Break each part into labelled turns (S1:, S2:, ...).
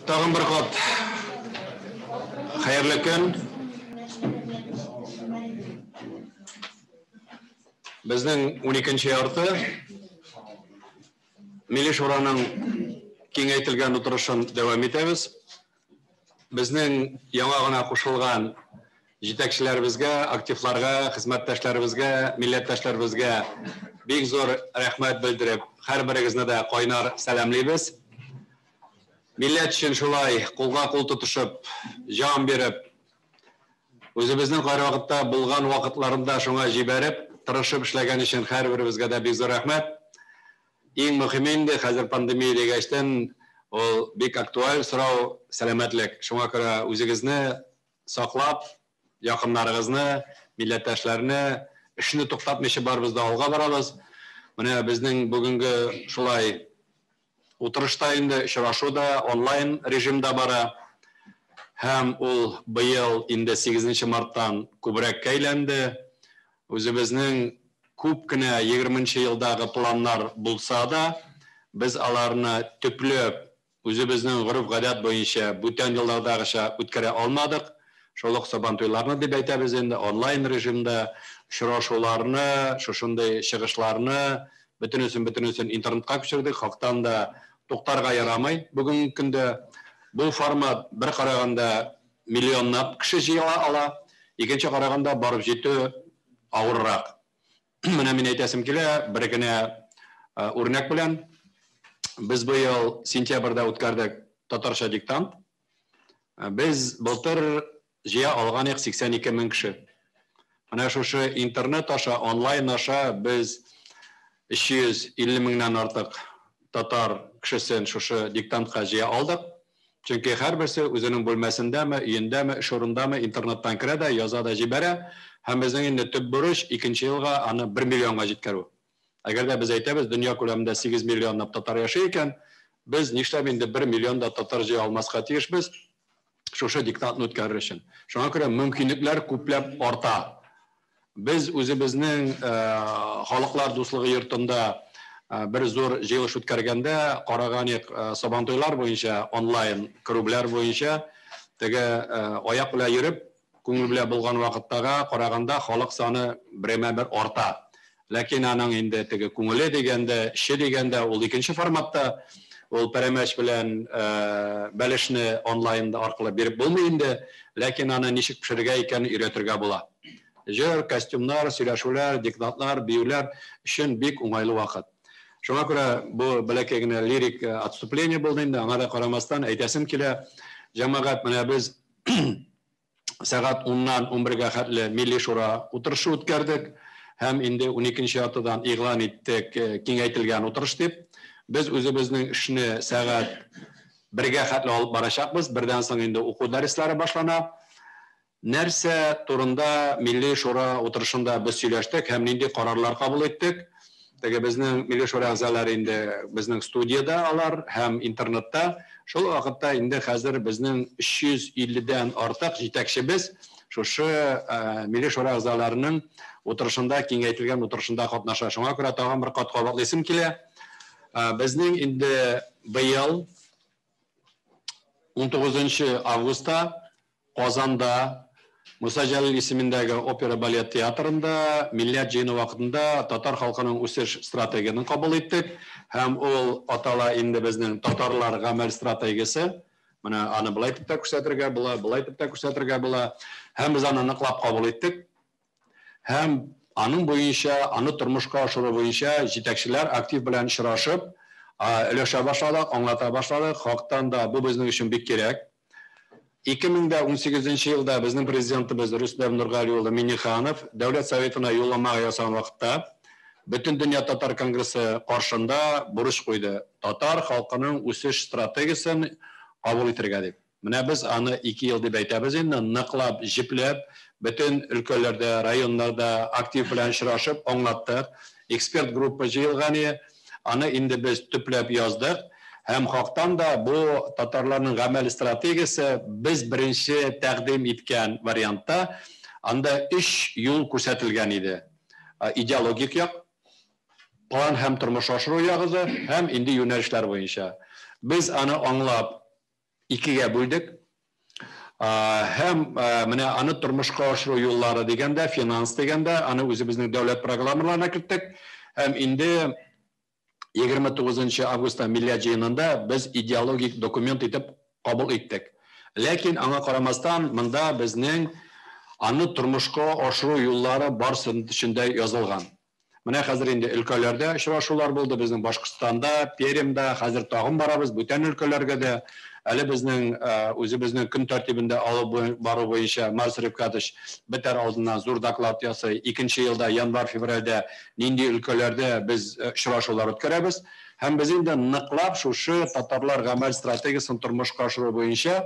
S1: Тагын бер кат хәерле көн. Безнең 12 ярты Милли Шураның киңәйтелгән утырышын дәвам итәбез. Безнең яңа гына кушылган җитәкчеләребезгә, активларга, хезмәттәшләребезгә, милләттәшләребезгә бик зур рәхмәт белдереп, һәрберегезне дә кайнар сәламлибез. Милләт өчен шулай кулга кул тотышып, җан биреп, үзебезнең кайвакытта булган вакытларында шуңа җибәреп, тырышып эшләгән өчен һәрберебезгә дә бик зур рәхмәт. Иң мөһиме инде хәзер пандемия дигәчтен ул бик актуаль сорау сәламәтлек. Шуңа күрә үзегезне саклап, якыннарыгызны, милләттәшләрне эшне туктатмыйча барыбыз да алга барабыз. Менә безнең бүгенге шулай утырышта инде очрашу да онлайн режимда бара. Һәм ул быел инде 8 марттан күбрәккә әйләнде. Үзебезнең күп кенә 20 елдагы планнар булса да, без аларны төпләп үзебезнең гореф-гадәт буенча бүтән еллардагыча үткәрә алмадык. Шул ук Сабантуйларны дип әйтәбез инде онлайн режимда очрашуларны, шушындый чыгышларны бөтенесен интернетка күчердек. Хактан да туктарга ярамый. Бүгенге көндә бу формат бер караганда миллионлап кеше җыела ала, икенче караганда барып җитү авыррак. Менә мин әйтәсем килә, бер генә үрнәк белән. Без быел сентябрьдә үткәрдек татарча диктант. Без былтыр җыя алган идек 82 мең кеше. Менә шушы интернет аша, онлайн аша без 350 меңнән артык татар кешесен шушы диктантка җыя алдык. Чөнки һәрберсе үзенең бүлмәсендәме, өендәме, эш урынындамы интернеттан керә дә, яза да җибәрә. Һәм безнең инде төп бурыч икенче елга аны 1 миллионга җиткерү. Әгәр дә без әйтәбез, дөнья күләмендә 8 миллионлап татар яши икән, без нишләп инде 1 миллион да татар җыя алмаска тиешбез шушы диктантны үткәрер өчен. Шуңа күрә мөмкинлекләр күпләп арта. Без үзебезнең Халыклар дуслыгы йортында бер зур җыелыш үткәргәндә караган идек Сабантуйлар буенча, онлайн керүләр буенча теге аяк белән йөреп, күңел белән булган вакыттага караганда халык саны бермә-бер арта. Ләкин аның инде теге күңеле дигәндә, эше дигәндә ул икенче форматта, ул пәрәмәч белән бәлешне онлайн аркылы биреп булмый инде, ләкин аны ничек пешерергә икәнен өйрәтергә була. Җыр, костюмнар, сөйләшүләр, диктантлар, биюләр өчен бик уңайлы вакыт. Шуңа күрә бу бәләкәй генә лирик отступление булды инде, аңа да карамастан әйтәсем килә, җәмәгать, менә без сәгать 10-нан 11-гә хәтле Милли Шура утырышы үткәрдек һәм инде 12 яртыдан игълан иттек киңәйтелгән утырыш дип. Без үзебезнең эшне сәгать 1-гә хәтле алып барачакбыз. Бердән соң инде уку дәресләре башлана. Нәрсә турында Милли Шура утырышында без сөйләштек һәм нинди карарлар кабул иттек? Теге безнең Милли Шура әгъзалары инде безнең студияда алар һәм интернетта. Шул вакытта инде хәзер безнең 350-дән артык җитәкчебез шушы Милли Шура әгъзаларының утырышында, киңәйтелгән утырышында катнаша. Шуңа күрә тагын бер кат кабатлыйсым килә. Безнең инде быел 19 августта Казанда Муса Җәлил исемендәге опера балет театрында милләт җыены вакытында татар халкының үсеш стратегиясен кабул иттек һәм ул атала инде безнең татарлар гамәл стратегиясе. Менә аны былай итеп тә күрсәтергә була, былай итеп тә күрсәтергә була. Һәм без аны ныклап кабул иттек. Һәм аның буенча, аны тормышка ашыру буенча җитәкчеләр актив белән очрашып, өләшә башладык, аңлата башладык. Хактан да бу безнең өчен бик кирәк. 2018 елда безнең президентыбыз Рөстәм Нургали улы Минниханов Дәүләт Советына юллама ясаган вакытта Бөтендөнья татар конгрессы каршында бурыч куйды. Татар халкының үсеш стратегиясен кабул итәргә дип. Менә без аны 2 ел дип әйтәбез инде, ныклап, җепләп, бөтен өлкәләрдә, районнарда актив белән очрашып аңлаттык. Эксперт группа җыелган иде. Аны инде без төпләп яздык. Һәм хактан да бу татарларның гамәл стратегиясе без беренче тәкъдим иткән вариантта анда 3 юл күрсәтелгән иде. Идеологик як, план һәм тормыш ашыру ягы һәм инде юнәлешләр буенча. Без аны аңлап икегә бүлдек. Һәм менә аны тормышка ашыру юллары дигәндә, финанс дигәндә, аны үзебезнең дәүләт программаларына керттек. Һәм инде 29 августта милләт җыенында без идеологик документ итеп кабул иттек. Ләкин аңа карамастан, монда безнең аны тормышка ашыру юллары барысы эчендә язылган. Менә хәзер инде өлкәләрдә очрашулар булды, безнең Башкортстанда, Пермьдә, хәзер тагын барабыз, бүтән өлкәләргә дә. Әле безнең үзебезнең көн тәртибендә алып бару буенча Марс Рифкатович бетәр алдыннан зур доклад ясый. Икенче елда январь-февральдә нинди өлкәләрдә без очрашулар үткәрәбез. Һәм без инде ныклап шушы татарлар гамәл стратегиясын тормышка ашыру буенча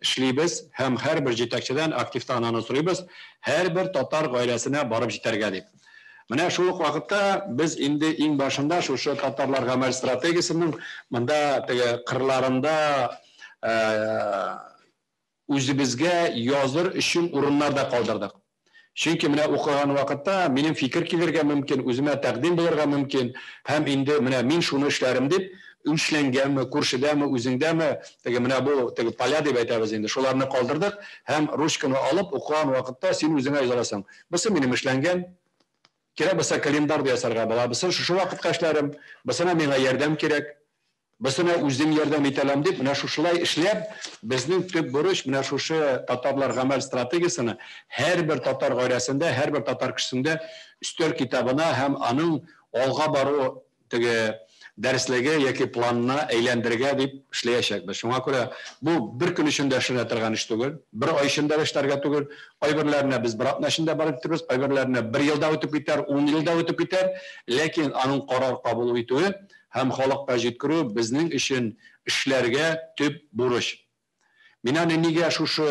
S1: эшлибез һәм һәрбер җитәкчедән активтан аны сорыйбыз, һәрбер татар гаиләсенә барып җитәргә дип. Менә шул ук вакытта без инде иң башында шушы татарлар гамәл стратегиясенең монда теге кырларында үзебезгә языр өчен урыннар да калдырдык. Чөнки менә укыган вакытта минем фикер килергә мөмкин, үземә тәкъдим булырга мөмкин һәм инде менә мин шуны эшләрем дип, үчләнгәнме, күршедәме, үзеңдәме, теге менә бу теге поля дип әйтәбез инде, шуларны калдырдык һәм ручканы алып укыган вакытта син үзеңә язарсың. Бусы минем эшләнгән, кирәк булса календарь да ясарга була. Бусын шушы вакытка эшләрем, бусына миңа ярдәм кирәк, бусына үзем ярдәм итәләм дип, менә шушылай эшләп, безнең төп бурыч менә шушы татарлар гамәл стратегиясен һәрбер татар гаиләсендә, һәрбер татар кешесендә өстәл китабына һәм аның алга бару теге дәреслеге яки планына әйләндерергә дип эшләячәкбез. Шуңа күрә бу бер көн эчендә эшләнә торган эш түгел, бер ай эчендә эшләргә түгел. Кайберләренә без бер атна эчендә барып китербез, кайберләренә бер елда үтеп китәр, 10 елда үтеп китәр, ләкин аның карар кабул итүе һәм халыкка җиткерү безнең өчен эшләргә төп бурыч. Мин аны нигә шушы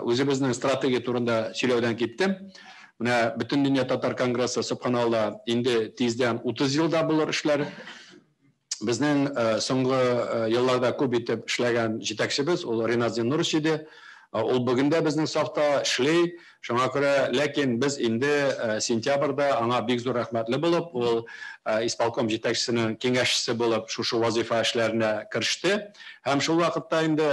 S1: үзебезнең стратегия турында сөйләүдән киттем. Менә Бөтендөнья татар конгрессы субханалла инде тиздән 30 елда булыр эшләр. Безнең соңгы елларда күп итеп эшләгән җитәкчебез ул Ринат Зиннурович иде. Ул бүген дә безнең сафта эшли. Шуңа күрә, ләкин без инде сентябрьдә аңа бик зур рәхмәтле булып, ул исполком җитәкчесенең киңәшчесе булып шушы вазифа эшләренә кереште. Һәм шул вакытта инде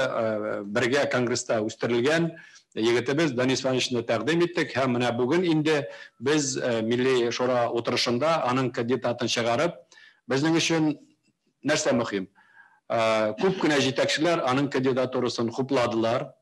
S1: бергә конгресста үстерелгән егетебез Данис Ивановичны тәкъдим иттек һәм менә бүген инде без Милли Шура утырышында аның кандидатын чыгарып, безнең өчен нәрсә мөһим? Күп кенә җитәкчеләр аның кандидатурасын хупладылар.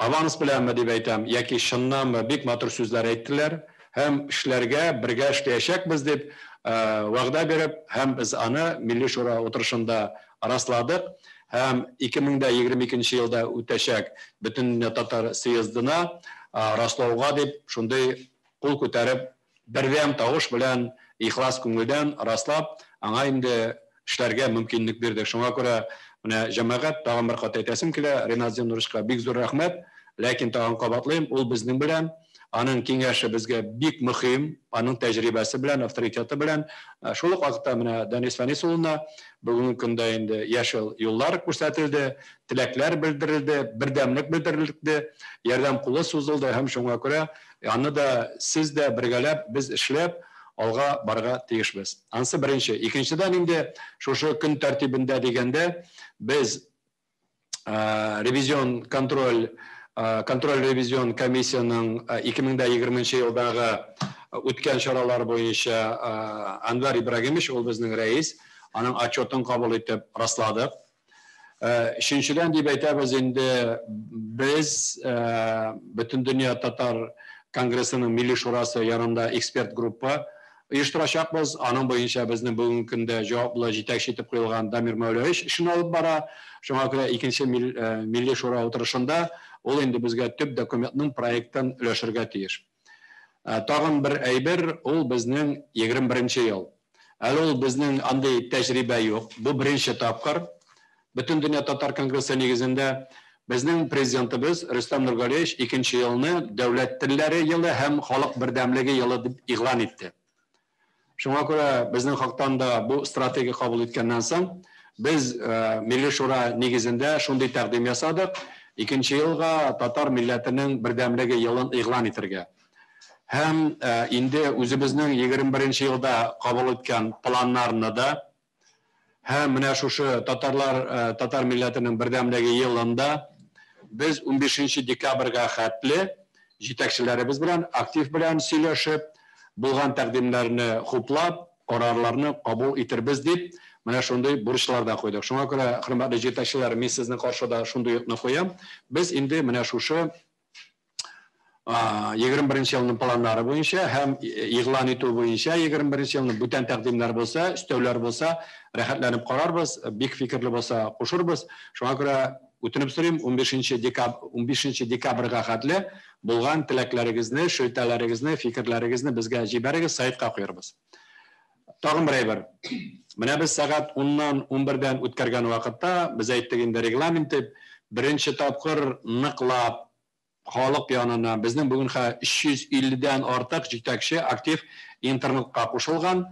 S1: Аванс беләнме дип әйтәм, яки чыннанмы бик матур сүзләр әйттеләр һәм эшләргә бергә эшләячәкбез дип вәгъдә биреп, һәм без аны Милли Шура утырышында расладык һәм 2022 елда үтәчәк Бөтендөнья татар съездына раслауга дип шундый кул күтәреп, бердәм тавыш белән ихлас күңелдән раслап, аңа инде эшләргә мөмкинлек бирдек. Шуңа күрә менә җәмәгать тагын бер кат әйтәсем килә, Ринат Зиннуровичка бик зур рәхмәт, ләкин тагын кабатлыйм, ул безнең белән, аның киңәше безгә бик мөһим, аның тәҗрибәсе белән, авторитеты белән. Шул ук вакытта менә Данис Фәнис улына бүгенге көндә инде яшел юллар күрсәтелде, теләкләр белдерелде, бердәмлек белдерелде, ярдәм кулы сузылды һәм шуңа күрә аны да сез дә бергәләп без эшләп алга барырга тиешбез. Ансы беренче. Икенчедән инде шушы көн тәртибендә дигәндә без ревизион контроль контроль ревизион комиссияның 2020 елдагы үткән чаралар буенча Анвар Ибрагимович, ул безнең рәис, аның отчетын кабул итеп расладык. Өченчедән дип әйтәбез инде без Бөтендөнья татар конгрессының Милли Шурасы янында эксперт группа оештырачакбыз. Аның буенча безнең бүгенге көндә җаваплы җитәкче итеп куелган Дамир Мәүләвич эшен алып бара. Шуңа күрә икенче Милли Шура утырышында ул инде безгә төп документның проектын өләшергә тиеш. Тагын бер әйбер, ул безнең 21 ел. Әле ул безнең андый тәҗрибә юк. Бу беренче тапкыр. Бөтендөнья татар конгрессы нигезендә безнең президентыбыз Рөстәм Нургалиевич икенче елны дәүләт телләре елы һәм халык бердәмлеге елы дип игълан итте. Шуңа күрә безнең хактан да бу стратегия кабул иткәннән соң без Милли Шура нигезендә шундый тәкъдим ясадык: икенче елга татар милләтенең бердәмлеге елын игълан итәргә. Һәм инде үзебезнең 21 елда кабул иткән планнарны да Һәм менә шушы татарлар, татар милләтенең бердәмлеге елында без 15 декабрьгә хәтле җитәкчеләребез белән, актив белән сөйләшеп, булган тәкъдимнәрне хуплап, карарларны кабул итербез дип, менә шундый бурычлар да куйдык. Шуңа күрә, хөрмәтле җитәкчеләр, мин сезнең каршыда шундый юкны куям. Без инде менә шушы 21 елның планнары буенча һәм игълан итү буенча 21 елның бүтән тәкъдимнәр булса, өстәүләр булса, рәхәтләнеп карарбыз, бик фикерле булса кушырбыз. Шуңа күрә үтенеп сорыйм, 15 декабрьгә хәтле булган теләкләрегезне, шелтәләрегезне, фикерләрегезне безгә җибәрегез, сайтка куярбыз. Тагын бер әйбер. Менә без сәгать 10-нан 11-дән үткәргән вакытта, без әйттек инде регламент дип, беренче тапкыр ныклап халык янына, безнең бүген 350-дән артык җитәкче актив интернетка кушылган.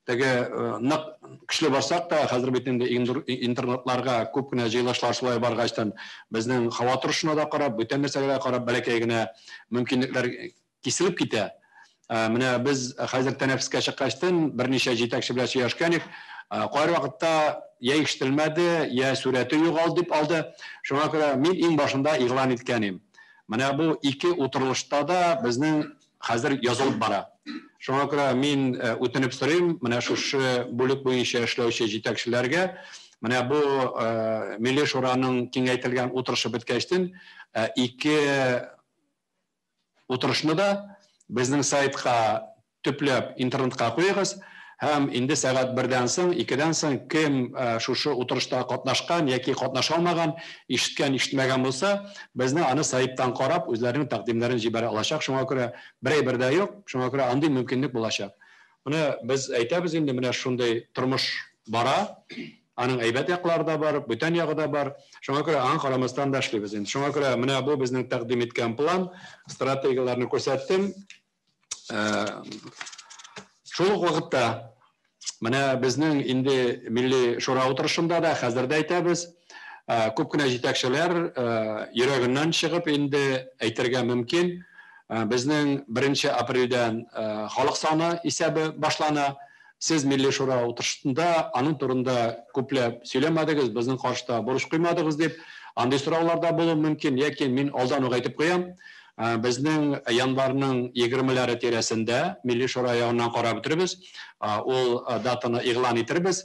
S1: Теге нык көчле барсак та, хәзер бит инде интернетларга күп кенә җыелышлар шулай баргачтан, безнең һава торышына да карап, бүтән нәрсәгә дә карап, бәләкәй генә мөмкинлекләр киселеп китә. Менә без хәзер тәнәфескә чыккачтын берничә җитәкче белән сөйләшкән идек. Кайбер вакытта я ишетелмәде, я сурәте югалды дип алды. Шуңа күрә мин иң башында игълан иткән идем. Менә бу ике утырылышта да безнең хәзер язылып бара. Шуңа күрә мин үтенеп сорыйм, менә шушы бүлек буенча эшләүче җитәкчеләргә, менә бу Милли Шураның киңәйтелгән утырышы беткәчтен ике утырышны да безнең сайтка төпләп интернетка куегыз һәм инде сәгать 1-дән соң, 2-дән соң кем шушы утырышта катнашкан яки катнаша алмаган, ишеткән, ишетмәгән булса, безне аны сайттан карап, үзләренең тәкъдимнәрен җибәрә алачак. Шуңа күрә бер әйбер дә юк, шуңа күрә андый мөмкинлек булачак. Менә без әйтәбез инде, менә шундый тормыш бара, аның әйбәт яклары да бар, бүтән ягы да бар. Шуңа күрә аңа карамастан да эшлибез инде. Шуңа күрә менә бу безнең тәкъдим иткән план, стратегияләрне күрсәттем. Шул ук вакытта менә безнең инде Милли Шура утырышында да хәзер дә әйтәбез, күп кенә җитәкчеләр йөрәгеннән чыгып инде әйтергә мөмкин, безнең 1 апрельдән халык саны исәбе башлана. Сез Милли Шура утырышында аның турында күпләп сөйләмәдегез, безнең каршыда бурыч куймадыгыз дип, андый сораулар да булуы мөмкин, ләкин мин алдан ук әйтеп куям, безнең январның 20-ләре тирәсендә Милли Шура ягыннан карап бетербез, ул датаны игълан итербез.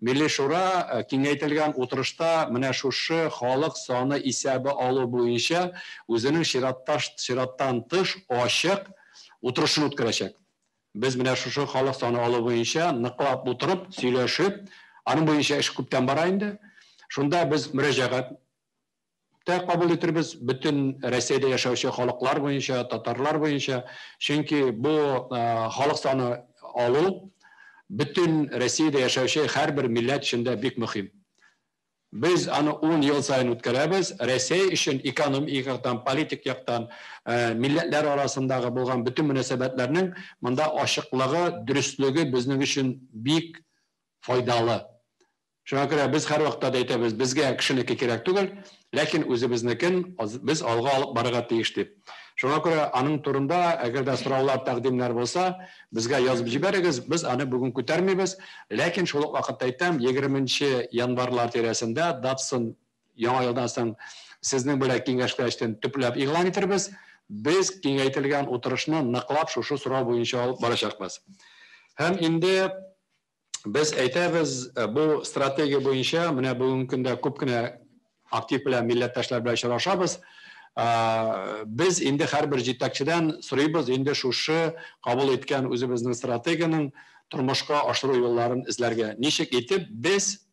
S1: Милли Шура киңәйтелгән утырышта менә шушы халык саны исәбе алу буенча үзенең чираттан тыш ачык утырышын үткәрәчәк. Без менә шушы халык саны алу буенча ныклап утырып, сөйләшеп, аның буенча эш күптән бара инде. Шунда без мөрәҗәгать тә кабул итербез бөтен Россиядә яшәүче халыклар буенча, татарлар буенча, чөнки бу халык саны алу бөтен Россиядә яшәүче һәрбер милләт өчен дә бик мөһим. Без аны 10 ел саен үткәрәбез. Россия өчен экономик яктан, политик яктан, милләтләр арасындагы булган бөтен мөнәсәбәтләрнең монда ачыклыгы, дөреслеге безнең өчен бик файдалы. Шуңа күрә без һәр вакытта да әйтәбез, безгә кешенеке кирәк түгел, ләкин үзебезнекен без алга алып барырга тиеш дип. Шуңа күрә аның турында әгәр дә сораулар, тәкъдимнәр булса, безгә язып җибәрегез, без аны бүген күтәрмибез, ләкин шул ук вакытта әйтәм, 20 январьлар тирәсендә датасын яңа елдан соң сезнең белән киңәшләштен төпләп игълан итербез. Без киңәйтелгән утырышны ныклап шушы сорау буенча алып барачакбыз. Һәм инде без әйтәбез, бу стратегия буенча менә бүгенге көндә күп кенә актив белән милләттәшләр белән очрашабыз. Без инде һәрбер җитәкчедән сорыйбыз, инде шушы кабул иткән үзебезнең стратегиянең тормышка ашыру юлларын эзләргә. Ничек итеп без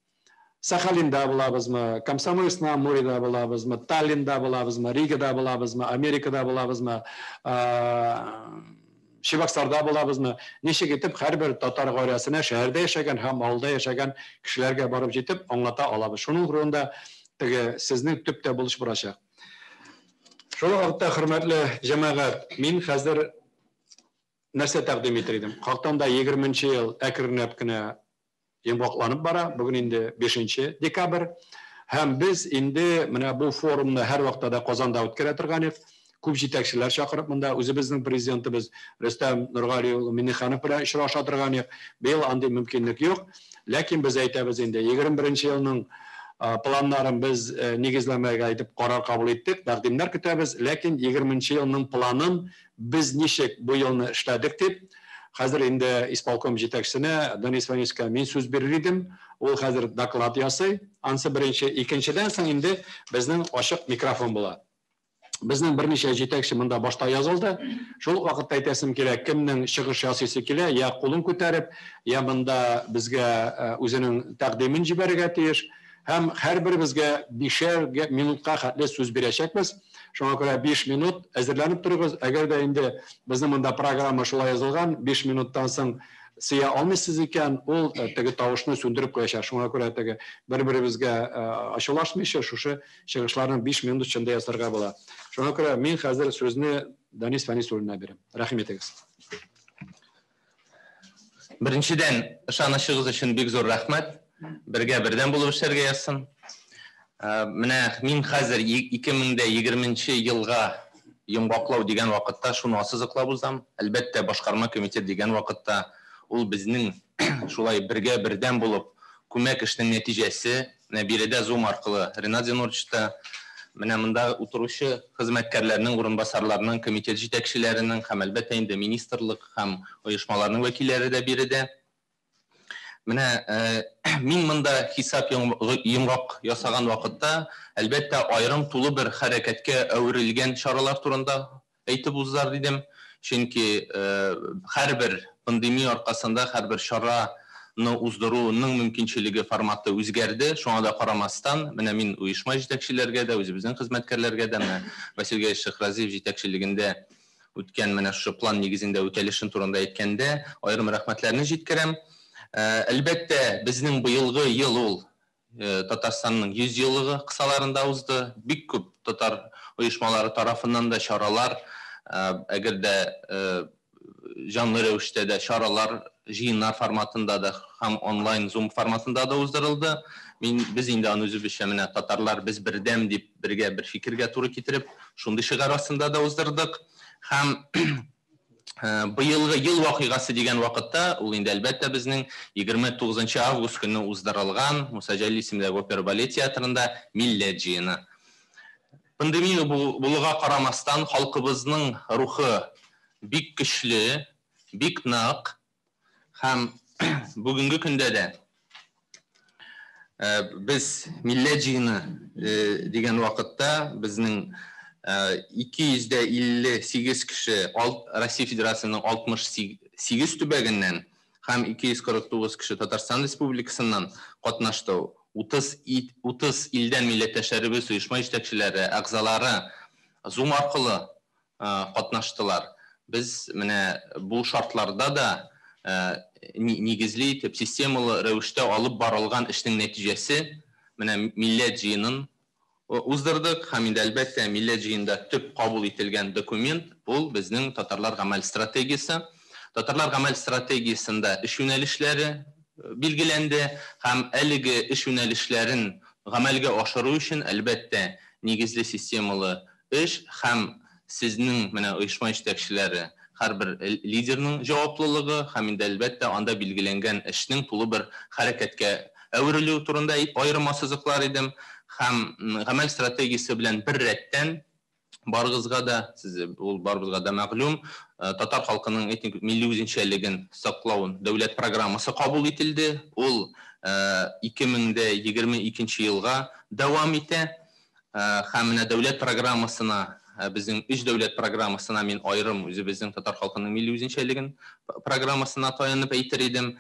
S1: Сахалинда булабызмы, Комсомольск-на-Амуреда булабызмы, Таллинда булабызмы, Ригада булабызмы, Америкада булабызмы, Чебоксарда булабызмы, ничек итеп һәрбер татар гаиләсенә шәһәрдә яшәгән һәм авылда яшәгән кешеләргә барып җитеп аңлата алабыз. Шуның турында теге сезнең төптә булыш булачак. Шул вакытта, хөрмәтле җәмәгать, мин хәзер нәрсә тәкъдим итер идем? Хактан да 20 ел әкренләп кенә йомгакланып бара. Бүген инде 5 декабрь. Һәм без инде менә бу форумны һәр вакытта да Казанда үткәрә торган идек. Күп җитәкчеләр чакырып монда үзебезнең президентыбыз Рөстәм Нургали улы Миңнеханов белән очраша торган идек. Быел андый мөмкинлек юк. Ләкин без әйтәбез инде, 21 елның планнарын без нигезләмәгә әйтеп карар кабул иттек, тәкъдимнәр көтәбез, ләкин 20 елның планын без ничек бу елны эшләдек дип, хәзер инде исполком җитәкчесенә Данис Ваничка мин сүз бирер идем. Ул хәзер доклад ясый. Ансы беренче, икенчедән соң инде безнең ачык микрофон була. Безнең берничә җитәкче монда башта язылды. Шул ук вакытта әйтәсем килә, кемнең чыгыш ясыйсы килә, я кулын күтәреп, я монда безгә үзенең тәкъдимен җибәрергә тиеш. Һәм һәрберебезгә бишәр минутка хәтле сүз бирәчәкбез. Шуңа күрә 5 минут әзерләнеп торыгыз. Әгәр дә инде безнең монда программа шулай язылган, 5 минуттан соң сыя алмыйсыз икән, ул теге тавышны сүндереп куячак. Шуңа күрә теге бер-беребезгә ачулашмыйча шушы чыгышларны 5 минут эчендә ясарга була. Шуңа күрә мин хәзер сүзне Данис Фәнис улына бирәм. Рәхим итегез.
S2: Беренчедән, ышанычыгыз өчен бик зур рәхмәт. Бергә бердәм булып эшләргә язсын. Менә мин хәзер 2020 елга йомгаклау дигән вакытта шуны ассызыклап узам. Әлбәттә, башкарма комитет дигән вакытта ул безнең шулай бергә бердәм булып күмәк эшнең нәтиҗәсе. Менә биредә Zoom аркылы Ренат Зинурович та, менә монда утыручы хезмәткәрләрнең, урынбасарларның, комитет җитәкчеләренең һәм әлбәттә инде министрлык һәм оешмаларның вәкилләре дә биредә. Менә мин монда хисап йомгак ясаган вакытта, әлбәттә, аерым тулы бер хәрәкәткә әверелгән чаралар турында әйтеп узар дидем. Чөнки һәрбер пандемия аркасында һәрбер чараны уздыруның мөмкинчелеге форматы үзгәрде. Шуңа да карамастан, менә мин оешма җитәкчеләргә дә, үзебезнең хезмәткәрләргә дә, менә Василий Гайшев Шәйхразиев җитәкчелегендә үткән менә шушы план нигезендә үтәлешен турында әйткәндә, аерым рәхмәтләрне җиткерәм. Әлбәттә, безнең быелгы ел ул Татарстанның 100 еллыгы кысаларында узды. Бик күп татар оешмалары тарафыннан да чаралар, әгәр дә җанлы рәвештә дә чаралар, җыеннар форматында да һәм онлайн Zoom форматында да уздырылды. Без инде аны үзебезчә менә татарлар без бердәм дип бергә бер фикергә туры китереп, шундый шигарь астында да уздырдык. Һәм быелгы ел вакыйгасы дигән вакытта, ул инде әлбәттә безнең 29 август көнне уздырылган Муса Җәлил исемендәге опера балет театрында милләт җыены. Пандемия булуга карамастан, халкыбызның рухы бик көчле, бик нык һәм бүгенге көндә дә без милләт җыены дигән вакытта безнең 258 кеше Россия Федерациясенең 68 төбәгеннән һәм 249 кеше Татарстан Республикасыннан катнашты. 30 илдән милләттәшләребез, оешма җитәкчеләре, әгъзалары Zoom аркылы катнаштылар. Без менә бу шартларда да нигезле итеп, системалы рәвештә алып барылган эшнең нәтиҗәсе менә милләт җыенын уздырдык һәм инде әлбәттә милләт җыенында төп кабул ителгән документ ул безнең татарлар гамәл стратегиясе. Татарлар гамәл стратегиясендә эш юнәлешләре билгеләнде һәм әлеге эш юнәлешләрен гамәлгә ашыру өчен әлбәттә нигезле системалы эш һәм сезнең менә оешма җитәкчеләре һәрбер лидерның җаваплылыгы һәм инде әлбәттә анда билгеләнгән эшнең тулы бер хәрәкәткә әверелү турында аерым ассызыклар идем. Һәм гамәл стратегиясе белән бер рәттән барыгызга да, сез ул барыбызга да мәгълүм, татар халкының этник милли үзенчәлеген саклау дәүләт программасы кабул ителде. Ул 2022 елга дәвам итә. Һәм менә дәүләт программасына, безнең өч дәүләт программасына мин аерым үзебезнең татар халкының милли үзенчәлеген программасына таянып әйтер идем.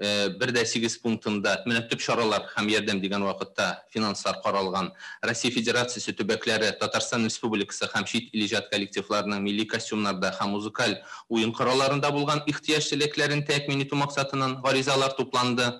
S2: 1.8 пунктында менә төп чаралар һәм ярдәм дигән вакытта финанслар каралган. Россия Федерациясе төбәкләре, Татарстан Республикасы һәм чит ил иҗат коллективларының милли костюмнарда һәм музыкаль уен коралларында булган ихтыяҗ теләкләрен тәэмин итү максатыннан гаризалар тупланды.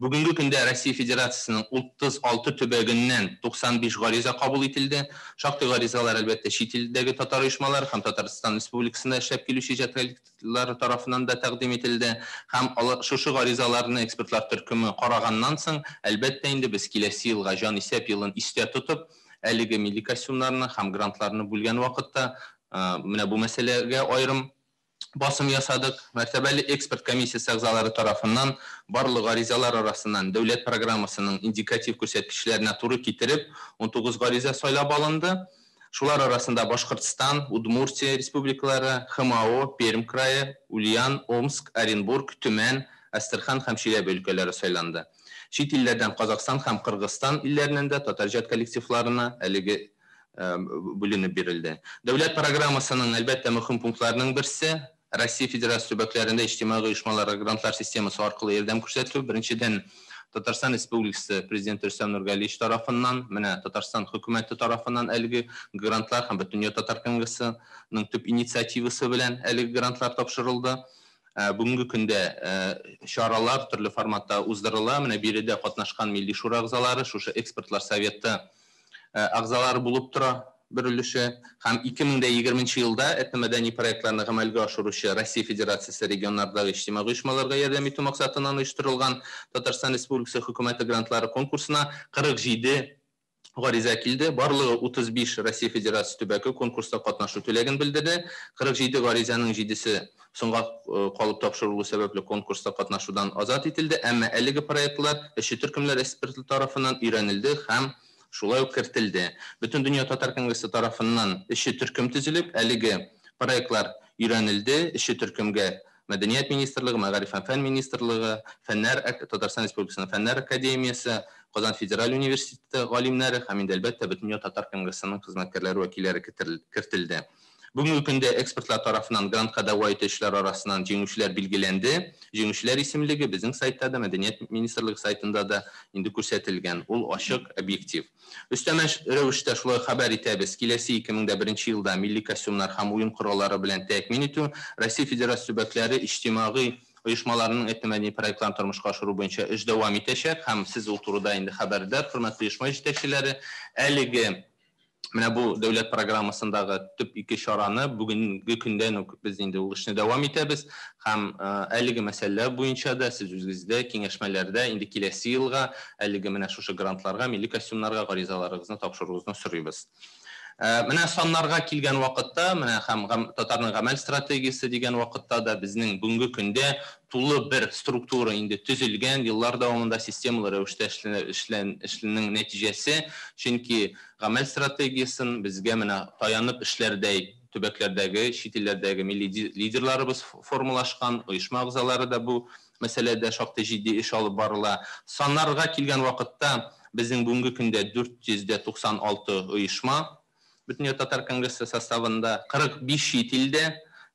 S2: Бүгенге көндә Россия Федерациясенең 36 төбәгеннән 95 гариза кабул ителде. Шактый гаризалар әлбәттә чит илдәге татар оешмалары һәм Татарстан Республикасында эшләп килүче иҗат коллективлары тарафыннан да тәкъдим ителде. Һәм шушы гаризаларны экспертлар төркеме караганнан соң, әлбәттә инде без киләсе елга җан исәп елын истә тотып, Әлеге милли костюмнарны һәм грантларны бүлгән вакытта менә бу мәсьәләгә аерым басым ясадык. Мәртәбәле эксперт комиссиясе әгъзалары тарафыннан барлык гаризалар арасыннан дәүләт программасының индикатив күрсәткечләренә туры китереп 19 гариза сайлап алынды. Шулар арасында Башкортстан, Удмуртия республикалары, ХМАО, Пермь крае, Ульян, Омск, Оренбург, Төмән, Әстерхан һәм Чиләбе өлкәләре сайланды. Чит илләрдән Казахстан һәм Кыргызстан илләреннән дә татар иҗат коллективларына әлеге бүленеп бирелде. Дәүләт программасының әлбәттә мөһим пунктларының берсе Россия Федерациясе төбәкләрендә иҗтимагый оешмаларга грантлар системасы аркылы ярдәм күрсәтү. Беренчедән, Татарстан Республикасы Президенты Рөстәм Нургалиевич тарафыннан, менә Татарстан хөкүмәте тарафыннан әлеге грантлар һәм Бөтендөнья татар конгрессының төп инициативасы белән әлеге грантлар тапшырылды. Бүгенге көндә чаралар төрле форматта уздырыла. Менә биредә катнашкан Милли шура әгъзалары, шушы экспертлар советы әгъзалары булып тора бер өлеше. Һәм 2020 елда этномәдәни проектларны гамәлгә ашыручы Россия Федерациясе регионнардагы иҗтимагый оешмаларга ярдәм итү максатыннан оештырылган Татарстан Республикасы хөкүмәте грантлары конкурсына 47 гариза килде. Барлыгы 35 Россия Федерациясе төбәке конкурста катнашу теләген белдерде. 47 гаризаның 7-се соңга калып тапшырылу сәбәпле конкурста катнашудан азат ителде. Әмма әлеге проектлар эшче төркемнәр экспертлар тарафыннан өйрәнелде һәм шулай ук кертелде. Бөтен дөнья татар конгрессы тарафыннан эшче төркем төзелеп, әлеге проектлар өйрәнелде. Эшче төркемгә Мәдәният министрлыгы, Мәгариф һәм фән министрлыгы, Татарстан Республикасының Фәннәр академиясе, Казан федераль университеты галимнәре һәм инде әлбәттә Бөтендөнья татар конгрессының хезмәткәрләре вәкилләре кертелде. Бүгенге көндә экспертлар тарафыннан грантка дәгъва итүчеләр арасыннан җиңүчеләр билгеләнде. Җиңүчеләр исемлеге безнең сайтта да, Мәдәният министрлыгы сайтында да инде күрсәтелгән. Ул ачык, объектив. Өстәмә рәвештә шулай хәбәр итәбез. Киләсе 2001 елда милли костюмнар һәм уен кораллары белән тәэмин итү Россия Федерациясе төбәкләре иҗтимагый оешмаларының этномәдәни проектларын тормышка ашыру буенча эш дәвам итәчәк һәм сез ул турыда инде хәбәрдар, хөрмәтле оешма җитәкчеләре. Әлеге менә бу дәүләт программасындагы төп ике чараны бүгенге көндән үк без инде ул эшне дәвам итәбез һәм әлеге мәсьәләләр буенча да сез үзегездә киңәшмәләрдә инде киләсе елга әлеге менә шушы грантларга, милли костюмнарга гаризаларыгызны тапшыруыгызны сорыйбыз. Менә саннарга килгән вакытта, менә һәм татарның гамәл стратегиясе дигән вакытта да безнең бүгенге көндә тулы бер структура инде төзелгән, еллар дәвамында системалы рәвештә эшленең нәтиҗәсе, чөнки гамәл стратегиясен безгә менә таянып эшләрдәй төбәкләрдәге, чит илләрдәге милли лидерларыбыз формалашкан, оешма әгъзалары да бу мәсьәләдә шактый җитди эш алып барыла. Саннарга килгән вакытта безнең бүгенге көндә 496 оешма Бөтендөнья татар конгрессы составында, 45 чит илдә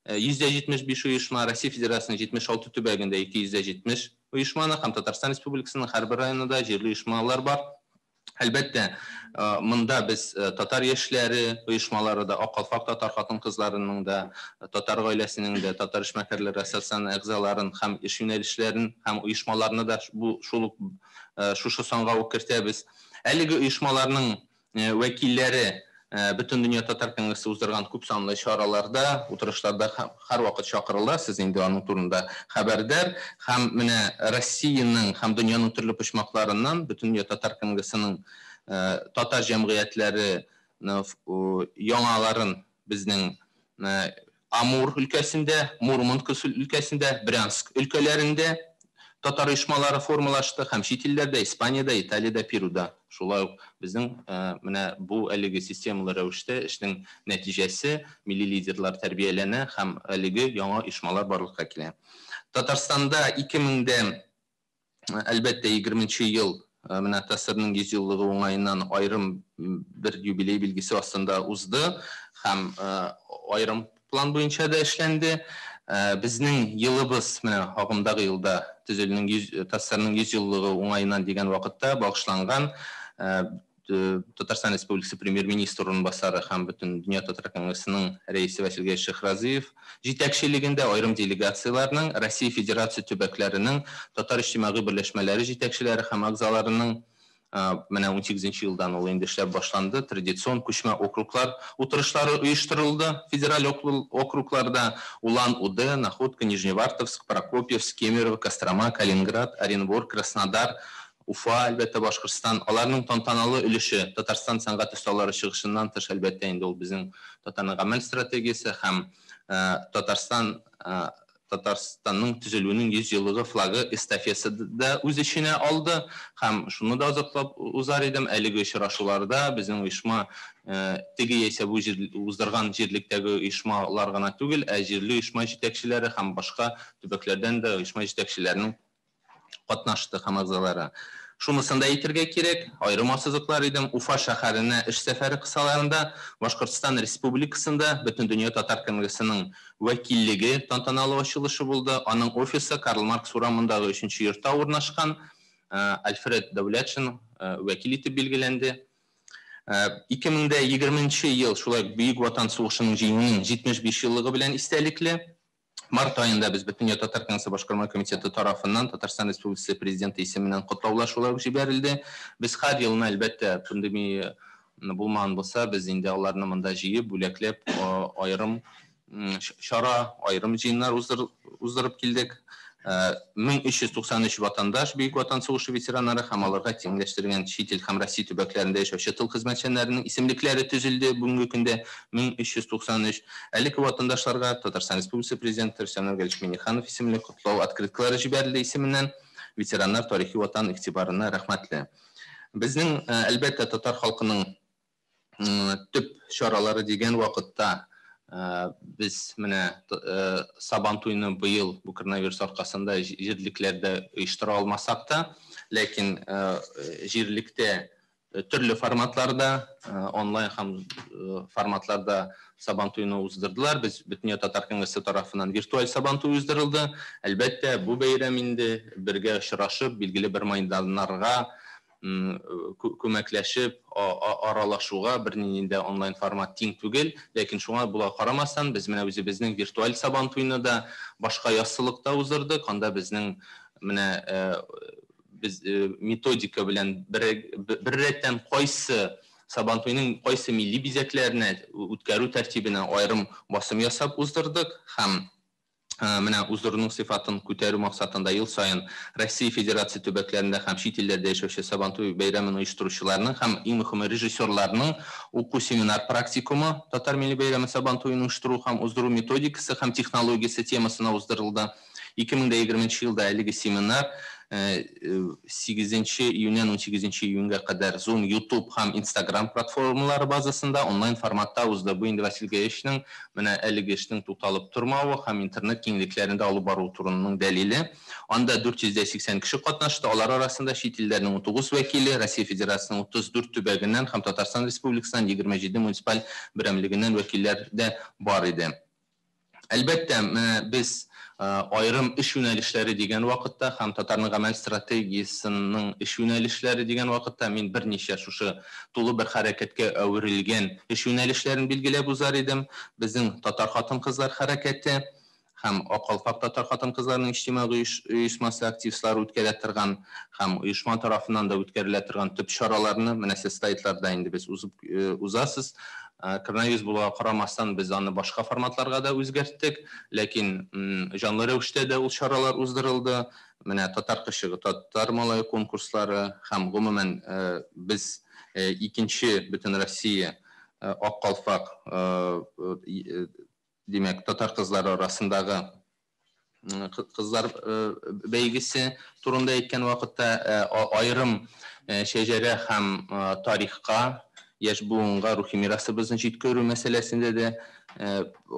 S2: 175 оешма, Россия Федерациясының 76 төбәгендә 270 оешманы һәм Татарстан Республикасының һәрбер районында җирле оешмалар бар. Әлбәттә, монда без татар яшьләре оешмалары да, Ак калфак татар хатын-кызларының да, татар гаиләсенең дә, татар эшмәкәрләре ассоциациясенең әгъзаларын һәм эш юнәлешләрен һәм оешмаларны да бу шул ук шушы санга ук кертәбез. Әлеге оешмаларның вәкилләре Бөтендөнья татар конгрессы уздырган күп санлы чараларда, утырышларда һәрвакыт чакырыла, сез инде аның турында хәбәрдар. Һәм менә Россиянең һәм дөньяның төрле почмакларыннан Бөтендөнья татар конгрессының татар җәмгыятьләре яңаларын безнең Амур өлкәсендә, Мурманск өлкәсендә, Брянск өлкәләрендә татар оешмалары формалашты һәм чит илләрдә, Испаниядә, Италиядә, Перуда. Шулай ук безнең менә бу әлеге системалы рәвештә эшнең нәтиҗәсе, милли лидерлар тәрбияләнә һәм әлеге яңа оешмалар барлыкка килә. Татарстанда 2000 әлбәттә 20 ел менә ТАССРның 100 еллыгы уңаеннан аерым бер юбилей билгесе астында узды һәм аерым план буенча да эшләнде. Безнең елыбыз менә агымдагы елда төзелүнең ТАССРның 100 еллыгы уңаеннан дигән вакытта багышланган Татарстан Республикасы премьер-министры урынбасары һәм Бөтендөнья татар конгрессының рәисе Васил Шәйхразиев җитәкчелегендә аерым делегацияләрнең Россия Федерация төбәкләренең татар иҗтимагый берләшмәләре җитәкчеләре һәм әгъзаларының менә 18 елдан ул инде эшләп башланды. Традицион күчмә округлар утырышлары оештырылды. Федераль округларда Улан-Удэ, Находка, Нижневартовск, Прокопьевск, Кемерово, Кострома, Калининград, Оренбург, Краснодар, Уфа, әлбәттә, Башкортстан. Аларның тантаналы өлеше Татарстан сәнгать осталары чыгышыннан тыш, әлбәттә, инде ул безнең Татарның гамәл стратегиясе һәм Татарстан Татарстанның төзелүенең 100 еллыгы флагы эстафесы да үз эченә алды һәм шуны да озаклап узар идем. Әлеге очрашуларда безнең оешма теге яисә бу уздырган җирлектәге оешмалар гына түгел, ә җирле оешма җитәкчеләре һәм башка төбәкләрдән дә оешма җитәкчеләренең катнашты һәм әгъзалары. Шунысын да әйтергә кирәк, аерым ассызыклар идем, Уфа шәһәренә эш сәфәре кысаларында Башкортстан Республикасында Бөтендөнья татар конгрессының вәкиллеге тантаналы ачылышы булды. Аның офисы Карл Маркс урамындагы 3нче йортта урнашкан. Альфред Дәүләтшин вәкил итеп билгеләнде. 2020 ел шулай Бөек Ватан сугышының җиңүенең 75 еллыгы белән истәлекле. Март айында без Бөтендөнья татар конгрессы башкарма комитеты тарафыннан Татарстан Республикасы президенты исеменнән котлаулар шулай ук җибәрелде. Без һәр елны, әлбәттә, пандемия булмаган булса, без инде аларны монда җыеп, бүләкләп, аерым чара, аерым җыеннар уздырып килдек. 1393 ватандаш Бөек Ватан сугышы ветераннары һәм аларга тиңләштергән чит ил һәм Россия төбәкләрендә яшәүче тыл хезмәтчәннәренең исемлекләре төзелде. Бүгенге көндә 1393 әлеге ватандашларга Татарстан Республикасы президенты Рөстәм Нургалиевич Миңнеханов исемле котлау открыткалары җибәрелде исеменнән. Ветераннар тарихи ватан игътибарына рәхмәтле. Безнең, әлбәттә, татар халкының төп чаралары дигән вакытта без менә Сабантуйны быел бу коронавирус аркасында җирлекләрдә оештыра алмасак та, ләкин җирлектә төрле форматларда, онлайн һәм форматларда Сабантуйны уздырдылар. Без Бөтендөнья татар конгрессы тарафыннан виртуаль Сабантуй уздырылды. Әлбәттә, бу бәйрәм инде бергә очрашып, билгеле бер майданнарга күмәкләшеп аралашуга бернинди дә онлайн формат тиң түгел, ләкин шуңа була карамастан без менә үзебезнең виртуаль Сабантуйны да башка яссылыкта уздырдык. Анда безнең менә без методика белән бер рәттән кайсы Сабантуйның кайсы милли бизәкләренә үткәрү тәртибенә аерым басым ясап уздырдык һәм менә уздыруның сыйфатын күтәрү максатында ел саен Россия Федерация төбәкләрендә һәм чит илләрдә яшәүче Сабантуй бәйрәмен оештыручыларның һәм иң мөһиме режиссерларның уку семинар практикумы татар милли бәйрәме Сабантуен оештыру һәм уздыру методикасы һәм технологиясе темасына уздырылды. 2020 елда әлеге семинар 8 июньнән 18 июньгә кадәр Zoom, YouTube һәм Instagram платформалары базасында онлайн форматта узды. Бу инде Василий Гаевичның менә әлеге эшнең тукталып тормавы һәм интернет киңлекләрендә алып бару турының дәлиле. Анда 480 кеше катнашты. Алар арасында чит илләрнең 19 вәкиле, Россия Федерациясының 34 төбәгеннән һәм Татарстан Республикасының 27 муниципаль берәмлегеннән вәкилләр дә бар иде. Әлбәттә, без аерым эш юнәлешләре дигән вакытта һәм татарның гамәл стратегиясының эш юнәлешләре дигән вакытта мин берничә шушы тулы бер хәрәкәткә әверелгән эш юнәлешләрен билгеләп узар идем. Безнең татар хатын-кызлар хәрәкәте һәм Ак калфак татар хатын-кызларының иҗтимагый оешмасы активистлары үткәрә торган һәм оешма тарафыннан да үткәрелә торган төп чараларны менә сез слайдларда инде без узасыз. Коронавирус булуга карамастан без аны башка форматларга да үзгәрттек, ләкин җанлы рәвештә дә ул чаралар уздырылды. Менә татар кышыгы, татар малае конкурслары һәм гомумән без икенче Бөтенроссия Ак калфак, димәк, татар кызлары арасындагы кызлар бәйгесе турында әйткән вакытта аерым шәҗәрә һәм тарихка, яшь буынга рухи мирасыбызны җиткерү мәсьәләсендә дә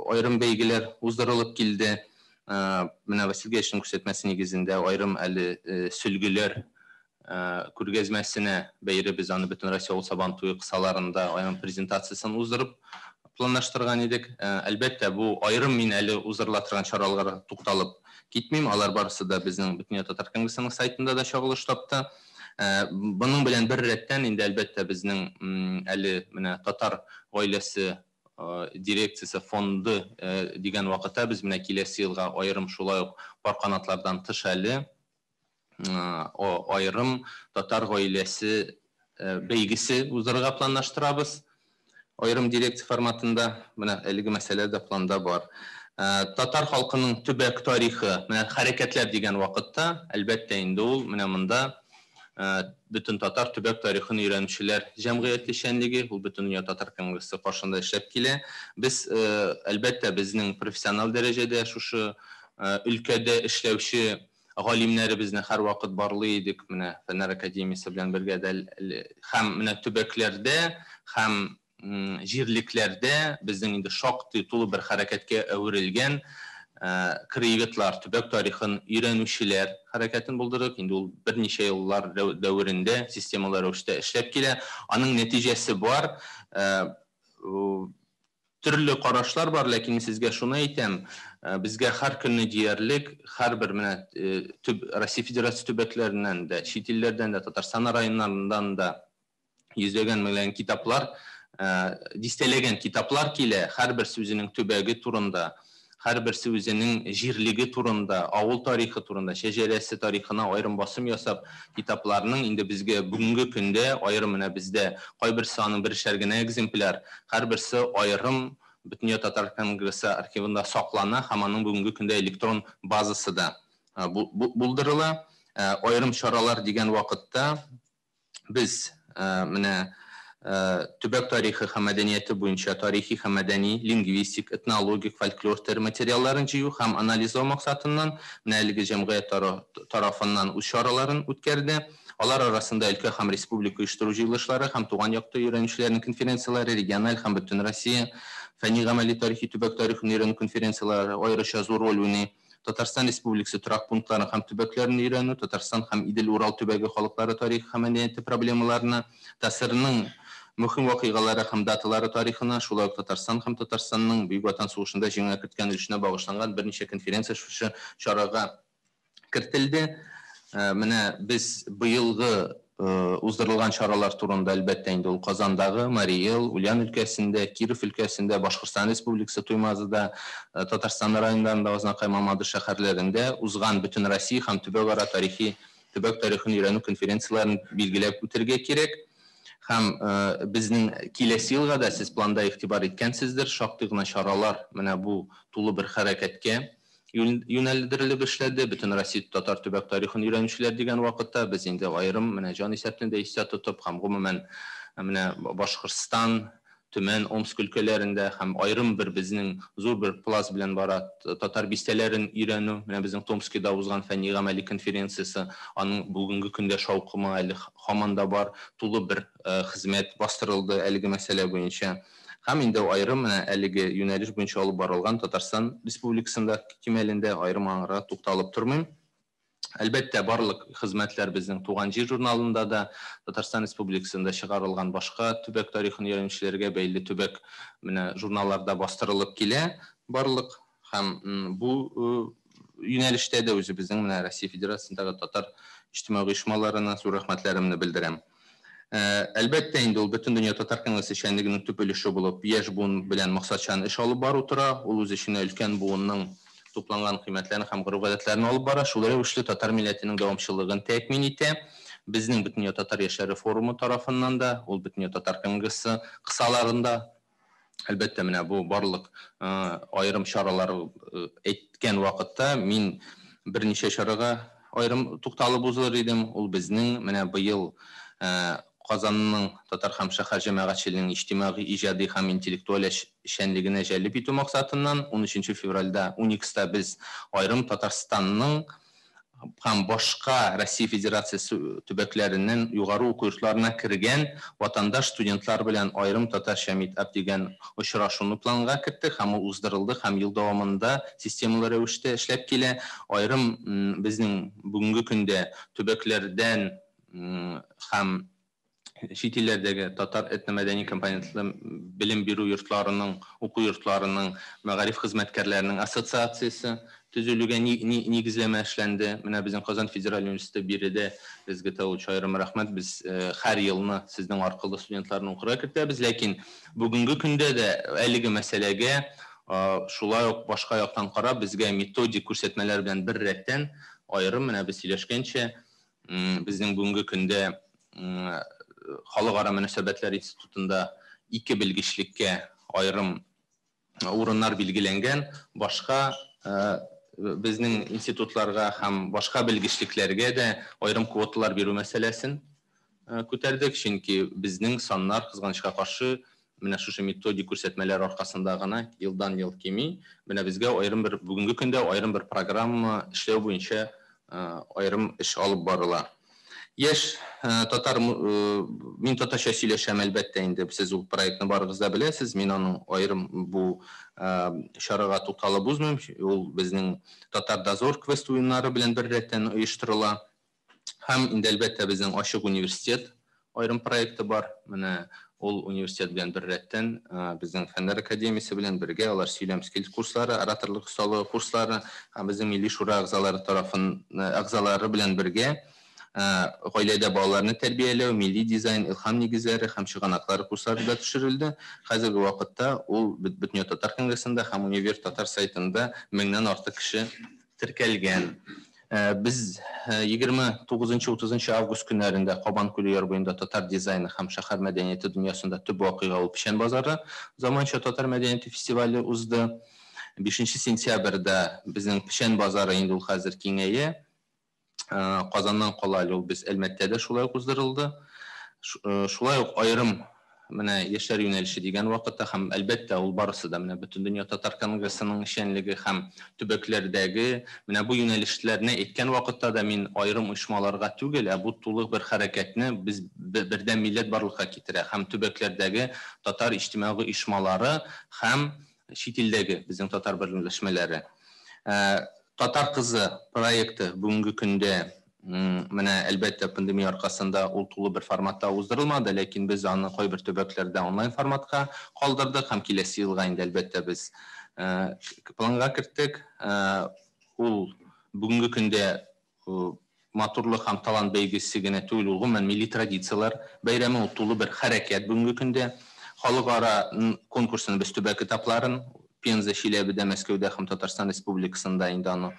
S2: аерым бәйгеләр уздырылып килде. Менә Василий Гаевичның күрсәтмәсе нигезендә аерым әле сөлгеләр күргәзмәсенә бәйре без аны Бөтенроссия авыл Сабантуе кысаларында аерым презентациясын уздырып планлаштырган идек. Әлбәттә, бу аерым мин әле уздырыла торган чараларга тукталып китмим. Алар барысы да безнең Бөтендөнья татар конгрессының сайтында да чагылыш тапты. Буның белән бер рәттән инде әлбәттә безнең әле менә татар гаиләсе дирекциясе фонды дигән вакытта без менә киләсе елга аерым шулай ук пар канатлардан тыш әле аерым татар гаиләсе бәйгесе уздырырга планлаштырабыз. Аерым дирекция форматында менә әлеге мәсьәлә дә планда бар. Татар халкының төбәк тарихы, менә хәрәкәтләр дигән вакытта, әлбәттә инде ул менә монда Бөтен татар төбәк тарихын өйрәнүчеләр җәмгыяте эшчәнлеге, ул Бөтендөнья татар конгрессы каршында эшләп килә. Без, әлбәттә, безнең профессионал дәрәҗәдә шушы өлкәдә эшләүче галимнәребезне һәрвакыт барлый идек, менә Фәннәр академиясе белән бергә дә һәм менә төбәкләрдә һәм җирлекләрдә безнең инде шактый тулы бер хәрәкәткә әверелгән краеведлар, төбәк тарихын өйрәнүчеләр хәрәкәтен булдырдык. Инде ул берничә еллар дәверендә системалы рәвештә эшләп килә. Аның нәтиҗәсе бар. Төрле карашлар бар, ләкин мин сезгә шуны әйтәм, безгә һәр көнне диярлек һәрбер менә Россия Федерациясе төбәкләреннән дә, чит илләрдән дә, Татарстан районнарыннан да йөзләгән меңләгән китаплар, дистәләгән китаплар килә, һәрберсе үзенең төбәге турында, һәрберсе үзенең җирлеге турында, авыл тарихы турында, шәҗәрәсе тарихына аерым басым ясап, китапларның инде безгә бүгенге көндә аерым менә бездә кайберсе аның берешәр генә экземпляр, һәрберсе аерым Бөтендөнья татар конгрессы архивында саклана һәм аның бүгенге көндә электрон базасы да булдырыла. Аерым чаралар дигән вакытта без менә төбәк тарихы һәм мәдәнияте буенча тарихи һәм мәдәни, лингвистик, этнологик, фольклор төр материалларын җыю һәм анализлау максатыннан менә әлеге җәмгыять тарафыннан үз чараларын үткәрде. Алар арасында өлкә һәм республика оештыру җыелышлары һәм туган якта өйрәнүчеләрнең конференцияләре, региональ һәм бөтен Россия фәнни гамәли тарихи төбәк тарихын өйрәнү конференцияләре аеруча зур роль уйный. Татарстан Республикасы торак пунктларын һәм төбәкләрен өйрәнү, Татарстан һәм Идел-Урал төбәге халыклары тарихы һәм мәдәнияте проблемаларына, ТАССРның мөһим вакыйгалары һәм даталары тарихына, шулай ук Татарстан һәм Татарстанның Бөек Ватан сугышында җиңүгә керткән өлешенә багышланган берничә конференция шушы чарага кертелде. Менә без быелгы уздырылган чаралар турында, әлбәттә, инде ул Казандагы, Марий Эл, Ульян өлкәсендә, Киров өлкәсендә, Башкортстан Республикасы Туймазыда, Татарстан районнарында, Азнакай, Мамадыш шәһәрләрендә узган бөтен Россия һәм төбәкара тарихи төбәк тарихын өйрәнү конференцияләрен билгеләп үтергә кирәк. Һәм безнең киләсе елга да сез планда игътибар иткәнсездер, шактый гына чаралар менә бу тулы бер хәрәкәткә юнәлдерелеп эшләде. Бөтен Россия татар төбәк тарихын өйрәнүчеләр дигән вакытта без инде аерым менә җан исәпне дә истә тотып һәм гомумән менә Башкортстан, Төмән, Омск өлкәләрендә һәм аерым бер безнең зур бер пласт белән бара татар бистәләрен өйрәнү. Менә безнең Томскида узган фәнни гамәли конференциясе, аның бүгенге көндә шаукымы әле һаман да бар, тулы бер хезмәт бастырылды әлеге мәсьәлә буенча. Һәм инде аерым менә әлеге юнәлеш буенча алып барылган Татарстан Республикасында кимәлендә аерым аңарга тукталып тормыйм. Әлбәттә, барлык хезмәтләр безнең Туган җир журналында да, Татарстан Республикасында чыгарылган башка төбәк тарихын өйрәнүчеләргә бәйле төбәк менә журналларда бастырылып килә барлык. Һәм бу юнәлештә дә үзебезнең менә Россия Федерациясендәге татар иҗтимагый оешмаларына зур рәхмәтләремне белдерәм. Әлбәттә, инде ул Бөтендөнья татар конгрессы эшчәнлегенең төп өлеше булып, яшь буын белән максатчан эш алып бару тора. Ул үз эченә өлкән буынның тупланган кыйммәтләрен һәм гореф-гадәтләрен алып бара. Шул рәвешле татар милләтенең дәвамчылыгын тәэмин итә. Безнең Бөтендөнья татар яшьләре форумы тарафыннан да, ул Бөтендөнья татар конгрессы кысаларында, әлбәттә, менә бу барлык аерым чаралар әйткән вакытта мин берничә чарага аерым тукталып узыр идем. Ул безнең менә быел Казанның татар һәм шәһәр җәмәгатьчелегенең иҗтимагый, иҗади һәм интеллектуаль эшчәнлегенә җәлеп итү максатыннан 13 февральдә Уникста без аерым Татарстанның һәм башка Россия Федерациясе төбәкләреннән югары уку йортларына кергән ватандаш студентлар белән аерым татарча митап дигән очрашуны планга керттек һәм ул уздырылды һәм ел дәвамында системалы рәвештә эшләп килә. Аерым безнең бүгенге көндә төбәкләрдән һәм чит илләрдәге татар этномәдәни компонентлы белем бирү йортларының, уку йортларының, мәгариф хезмәткәрләренең ассоциациясе төзелүгә нигезләмә эшләнде. Менә безнең Казан федераль университеты биредә безгә тәү аерым рәхмәт. Без һәр елны сезнең аркылы студентларны укырга кертәбез, ләкин бүгенге көндә дә әлеге мәсьәләгә шулай ук башка яктан карап, безгә методик күрсәтмәләр белән бер рәттән аерым менә без сөйләшкәнчә, безнең бүгенге көндә Халыкара мөнәсәбәтләр институтында ике белгечлеккә аерым урыннар билгеләнгән, башка безнең институтларга һәм башка белгечлекләргә дә аерым квоталар бирү мәсьәләсен күтәрдек, чөнки безнең саннар, кызганычка каршы, менә шушы методик күрсәтмәләр аркасында гына елдан-ел кими. Менә безгә аерым бер бүгенге көндә аерым бер программа эшләү буенча аерым эш алып барыла. Яшь татар, мин татарча сөйләшәм, әлбәттә, инде сез ул проектны барыгыз да беләсез, мин аның аерым бу чарага тукталып узмыйм. Ул безнең Татар Дозор квест уеннары белән бер рәттән оештырыла. Һәм инде әлбәттә безнең Ачык университет аерым проекты бар. Менә ул университет белән бер рәттән безнең Фәннәр академиясе белән бергә алар сөйләм скилл курслары, ораторлык осталыгы курслары һәм безнең Милли шура әгъзалары тарафын әгъзалары белән бергә гаиләдә балаларны тәрбияләү, милли дизайн, илһам нигезләре һәм чыганаклары курслары да төшерелде. Хәзерге вакытта ул Бөтендөнья татар конгрессында һәм Универ татар сайтында 1000-нән артык кеше теркәлгән. Без 29-30 август көннәрендә Кабан күле яр буенда татар дизайны һәм шәһәр мәдәнияте дөньясында төп вакыйга ул Печән базары заманча татар мәдәнияте фестивале узды. 5 сентябрьдә безнең Печән базары инде ул хәзер киңәя. Казаннан кала әле ул без Әлмәттә дә шулай ук уздырылды. Шулай ук аерым менә яшьләр юнәлеше дигән вакытта һәм әлбәттә ул барысы да менә Бөтендөнья татар конгрессының эшчәнлеге һәм төбәкләрдәге менә бу юнәлешләрне әйткән вакытта да мин аерым оешмаларга түгел, ә бу тулы бер хәрәкәтне без бердәм милләт барлыкка китерә һәм төбәкләрдәге татар иҗтимагый оешмалары һәм чит илдәге безнең татар берләшмәләре. Татар кызы проекты бүгенге көндә менә әлбәттә пандемия аркасында ул тулы бер форматта уздырылмады, ләкин без аны кайбер төбәкләрдә онлайн форматка калдырдык һәм киләсе елга инде әлбәттә без планга керттек. Ул бүгенге көндә матурлык һәм талант бәйгесе генә түгел, ул гомумән милли традицияләр бәйрәме, ул тулы бер хәрәкәт бүгенге көндә. Халыкара конкурсын без төбәк этапларын Пенза, Чиләбедә, Мәскәүдә һәм Татарстан Республикасында инде аны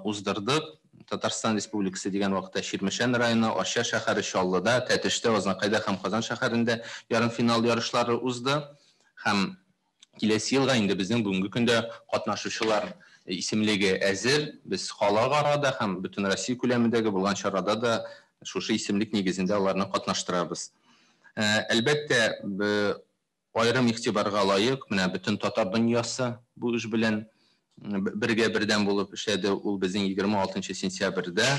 S2: уздырдык. Татарстан Республикасы дигән вакытта Чирмешән районы, Арча шәһәре, Чаллыда, Тәтештә, Азнакайда һәм Казан шәһәрендә ярымфинал ярышлары узды. Һәм киләсе елга инде безнең бүгенге көндә катнашучылар исемлеге әзер. Без халыкарада һәм бөтен Россия күләмендәге булган чарада да шушы исемлек нигезендә аларны катнаштырабыз. Әлбәттә, аерым игътибарга лаек, менә бөтен татар дөньясы бу эш белән бергә бердәм булып эшләде. Ул безнең 26 сентябрьдә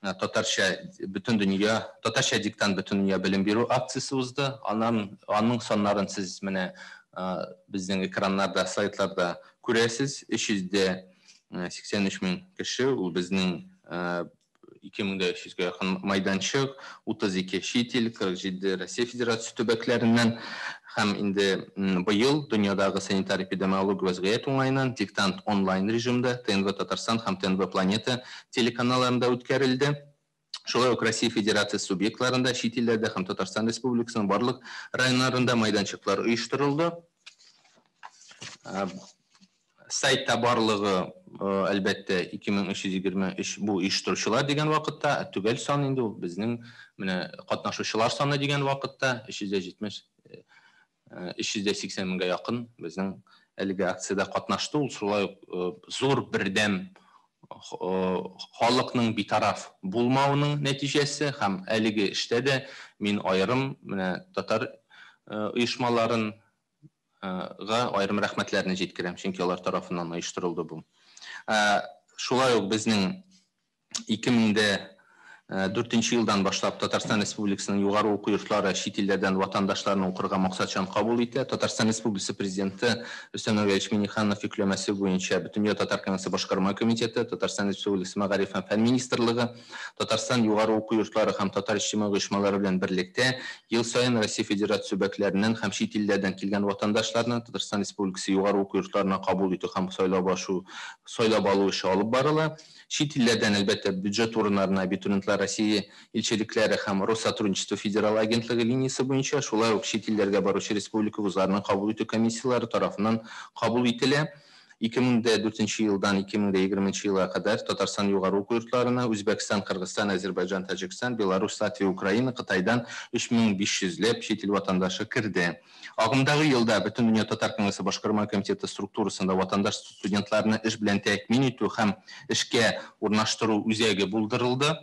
S2: татарча бөтен дөнья, татарча диктант бөтен дөнья белем бирү акциясе узды. Аның саннарын сез менә безнең экраннарда, слайдларда күрәсез. 383 мең кеше, ул безнең 2300-гә якын майданчык, 32 чит ил, 47 Россия Федерациясе төбәкләреннән һәм инде быел дөньядагы санитар эпидемиология вазгыять уңаеннан диктант онлайн режимда ТНВ Татарстан һәм ТНВ Планета телеканалларында үткәрелде. Шулай ук Россия Федерациясе субъектларында, чит илләрдә һәм Татарстан Республикасының барлык районнарында майданчыклар оештырылды. Сайтта барлыгы әлбәттә 2323 бу оештыручылар дигән вакытта, төгәл сан инде ул безнең менә катнашучылар саны дигән вакытта 380 меңгә якын безнең әлеге акциядә катнашты. Ул шулай ук зур бердәм халыкның битараф булмавының нәтиҗәсе һәм әлеге эштә дә мин аерым менә татар оешмаларын га аерым рәхмәтләрне җиткерәм, чөнки алар тарафыннан оештырылды бу. Шулай ук безнең 2004 елдан башлап Татарстан Республикасының югары уку йортлары чит илләрдән ватандашларны укырга максатчан кабул итә. Татарстан Республикасы президенты Рөстәм Нургалиевич Миңнеханов йөкләмәсе буенча Бөтендөнья татар конгрессы башкарма комитеты, Татарстан Республикасы мәгариф һәм фән министрлыгы, Татарстан югары уку йортлары һәм татар иҗтимагый оешмалары белән берлектә ел саен Россия Федерациясе төбәкләреннән һәм чит илләрдән килгән ватандашларны Татарстан Республикасы югары уку йортларына кабул итү һәм сайлап алу эше алып барыла. Чит илләрдән әлбәттә бюджет урыннарына абитуриентлар Россия илчелекләре һәм Россотрудничество федераль агентлыгы линиясе буенча, шулай ук чит илләргә баручы республика вузларының кабул итү комиссияләре тарафыннан кабул ителә. 2004 елдан 2020 елга кадәр Татарстан югары уку йортларына Үзбәкстан, Кыргызстан, Азербайҗан, Таҗикстан, Беларусь, Латвия, Украина, Кытайдан 3500 ләп чит ил ватандашы керде. Агымдагы елда Бөтендөнья татар конгрессы башкарма комитеты структурасында ватандаш студентларны эш белән тәэмин итү һәм эшкә урнаштыру үзәге булдырылды.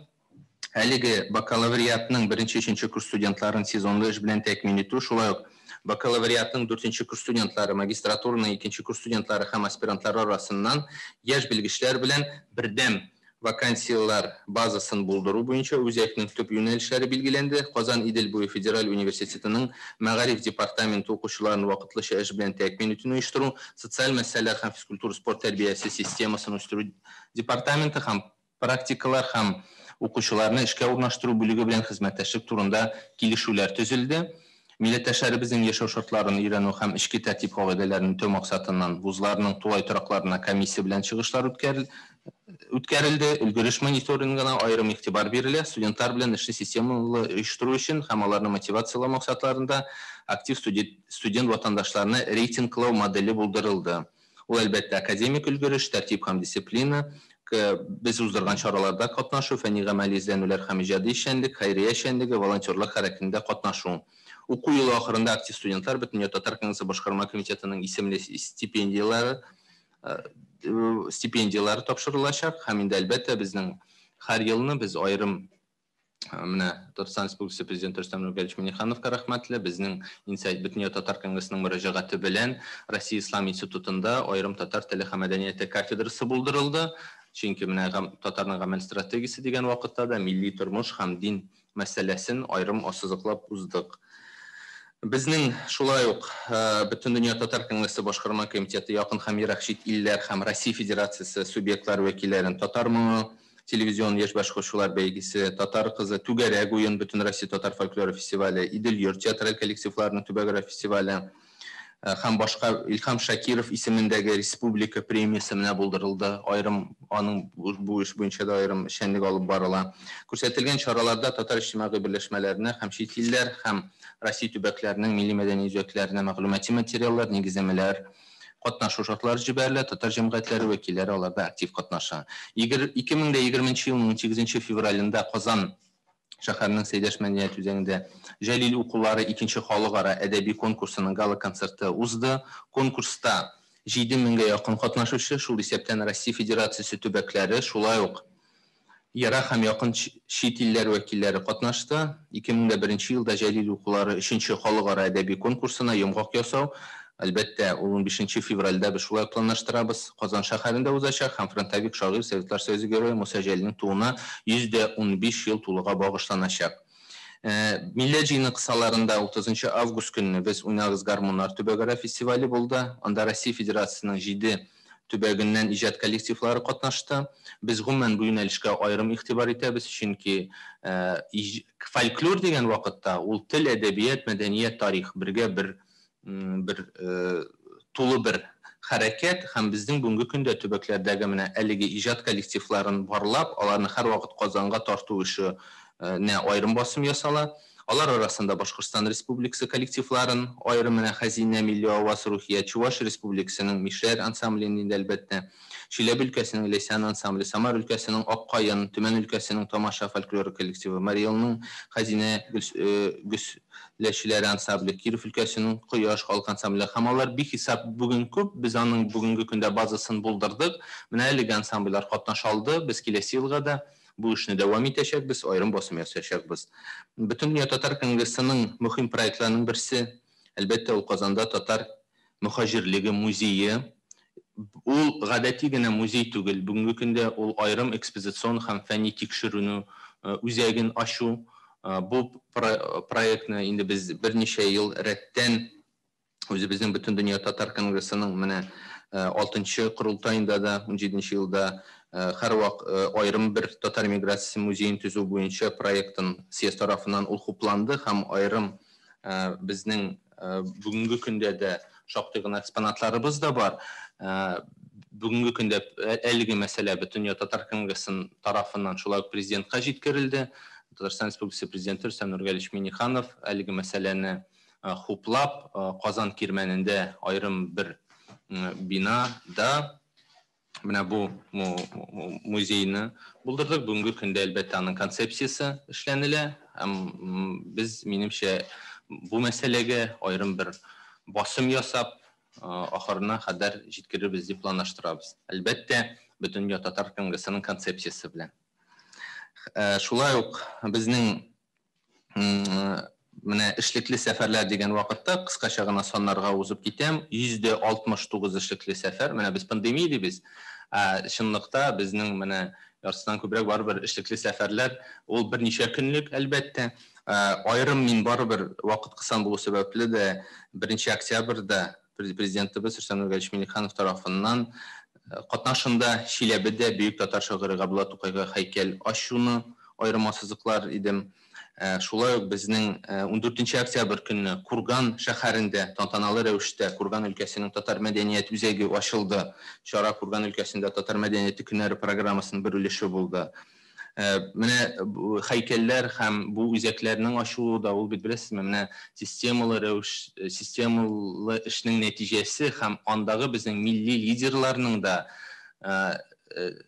S2: Әлеге бакалавриатның 1-3 курс студентларын сезонлы эш белән тәэмин итү, шулай ук бакалавриатның 4 курс студентлары, магистратураның 2 курс студентлары һәм аспирантлары арасыннан яшь белгечләр белән бердәм вакансияләр базасын булдыру буенча үзәкнең төп юнәлешләре билгеләнде. Казан Идел буе федераль университетының мәгариф департаменты укучыларын вакытлыча эш белән тәэмин итүне оештыру, социаль мәсьәләләр һәм физкультура спорт тәрбиясе системасын үстерү департаменты һәм практикалар һәм укучыларны эшкә урнаштыру бүлеге белән хезмәттәшлек турында килешүләр төзелде. Милләттәшләребезнең яшәү шартларын өйрәнү һәм эчке тәртип кагыйдәләрен үтәү максатыннан вузларның тулай торакларына комиссия белән чыгышлар үткәрелде. Өлгереш мониторингына аерым игътибар бирелә. Студентлар белән эшне системалы оештыру өчен һәм аларны мотивацияләү максатларында актив студент ватандашларны рейтинглау моделе булдырылды. Ул әлбәттә академик өлгереш, тәртип һәм дисциплина, без уздырган чараларда катнашу, фәнни гамәли эзләнүләр һәм иҗади эшчәнлек, хәйрия эшчәнлеге, волонтерлык хәрәкәтендә катнашу. Уку елы ахырында актив студентлар Бөтендөнья татар конгрессы башкарма комитетының исемле стипендияләре тапшырылачак һәм инде әлбәттә безнең һәр елны без аерым менә Татарстан Республикасы Президенты Рөстәм Нургалиевич Миңнехановка рәхмәтле, безнең Бөтендөнья татар конгрессының мөрәҗәгате белән Россия Ислам институтында аерым татар теле һәм мәдәнияте кафедрасы булдырылды. Чөнки менә татарның гамәл стратегиясе дигән вакытта да милли тормыш һәм дин мәсьәләсен аерым ассызыклап уздык. Безнең шулай ук Бөтендөнья татар конгрессы башкарма комитеты якын һәм ерак чит илләр һәм Россия Федерациясе субъектлары вәкилләрен татар моңы, телевизион яшь башкаручылар бәйгесе, татар кызы, түгәрәк уен, Бөтен Россия татар фольклоры фестивале, Идел йорт театраль коллективларының төбәкара фестивале һәм башка Илһам Шакиров исемендәге республика премиясе менә булдырылды. Аерым аның бу эш буенча да аерым эшчәнлек алып барыла. Күрсәтелгән чараларда татар иҗтимагый берләшмәләренә һәм чит илләр һәм Россия төбәкләренең милли мәдәни үзәкләренә мәгълүмати материаллар, нигезләмәләр, катнашу шартлары җибәрелә, татар җәмгыятьләре вәкилләре аларда актив катнаша. 2020 елның 18 февралендә Казан шәһәренең Сәйдәш мәдәният үзәгендә Җәлил укулары икенче халыкара әдәби конкурсының гала-концерты узды. Конкурста 7000гә якын катнашучы, шул исәптән Россия Федерациясе төбәкләре, шулай ук ерак һәм якын чит илләр вәкилләре катнашты. 2001 елда Җәлил укулары 3нче халыкара әдәби конкурсына йомгак ясау, әлбәттә, ул 15 февральдә без шулай планлаштырабыз. Казан шәһәрендә узачак һәм фронтовик шагыйрь, Советлар Союзы герое Муса Җәлилнең тууына 115 ел тулуга багышланачак. Милләт җыены кысаларында 30 август көнне без Уйнагыз гармуннар төбәкара фестивале булды. Анда Россия Федерациясенең 7 төбәгеннән иҗат коллективлары катнашты. Без гомумән бу юнәлешкә аерым игътибар итәбез, чөнки фольклор дигән вакытта ул тел, әдәбият, мәдәният, тарих бергә бер тулы бер хәрәкәт һәм безнең бүгенге көндә төбәкләрдәге менә әлеге иҗат коллективларын барлап, аларны һәрвакыт Казанга тарту эше нә аерым басым ясала. Алар арасында Башкортстан Республикасы коллективларын, аерым менә Хәзинә, Милли аваз, Рухия, Чуваш Республикасының Мишәр ансамблен инде әлбәттә, Чиләбе өлкәсенең Ләйсән ансамбле, Самар өлкәсенең Аккаен, Төмән өлкәсенең Тамаша фольклоры коллективы, Марий Элның Хәзинә гөсләчеләре ансамбле, Киров өлкәсенең Кояш халык ансамбле һәм алар бихисап бүген күп, без аның бүгенге көндә базасын булдырдык. Менә әлеге ансамбльләр катнаша алды, без киләсе елга да бу эшне дәвам итәчәкбез, аерым басым ясаячакбыз. Бөтендөнья татар конгрессының мөһим проектларының берсе, әлбәттә, ул Казанда татар мөхаҗирлеге музее. Ул гадәти генә музей түгел, бүгенге көндә ул аерым экспозицион һәм фәнни тикшеренү үзәген ачу. Бу проектны инде без берничә ел рәттән үзебезнең Бөтендөнья татар конгрессының менә 6нчы корылтаенда да, 17нче елда һәрвак аерым бер татар миграциясе музеен төзү буенча проектын съезд тарафыннан ул хупланды һәм аерым безнең бүгенге көндә дә шактый гына экспонатларыбыз да бар. Бүгенге көндә әлеге мәсьәлә Бөтендөнья татар конгрессы тарафыннан шулай ук президентка җиткерелде. Татарстан Республикасы президенты Рөстәм Нургалиевич Миңнеханов әлеге мәсьәләне хуплап, Казан кирмәнендә аерым бер бинада менә бу музейны булдырдык. Бүгенге көндә, әлбәттә, аның концепциясе эшләнелә. Һәм без, минемчә, бу мәсьәләгә аерым бер басым ясап, ахырына кадәр җиткерербез дип планлаштырабыз. Әлбәттә, Бөтендөнья татар конгрессының концепциясе белән. Шулай ук безнең менә эшлекле сәфәрләр дигән вакытта кыскача гына саннарга узып китәм. 69% эшлекле сәфәр. Менә без пандемия дибез. Ә чынлыкта безнең менә яртысынан күбрәк барыбер эшлекле сәфәрләр, ул берничә көнлек, әлбәттә. Аерым мин барыбер вакыт кысан булу сәбәпле дә 1 октябрьдә президентыбыз Рөстәм Нургалиевич Миңнеханов тарафыннан катнашында Чиләбедә бөек татар шагыйре Габдулла Тукайга һәйкәл ачуны аерым ассызыклар идем. Шулай ук безнең 14 октябрь көнне Курган шәһәрендә тантаналы рәвештә Курган өлкәсенең татар мәдәният үзәге ачылды. Чара Курган өлкәсендә татар мәдәнияте көннәре программасының бер өлеше булды. Менә һәйкәлләр һәм бу үзәкләрнең ачылуы да ул бит, беләсезме, менә системалы рәвеш, системалы эшнең нәтиҗәсе һәм андагы безнең милли лидерларның да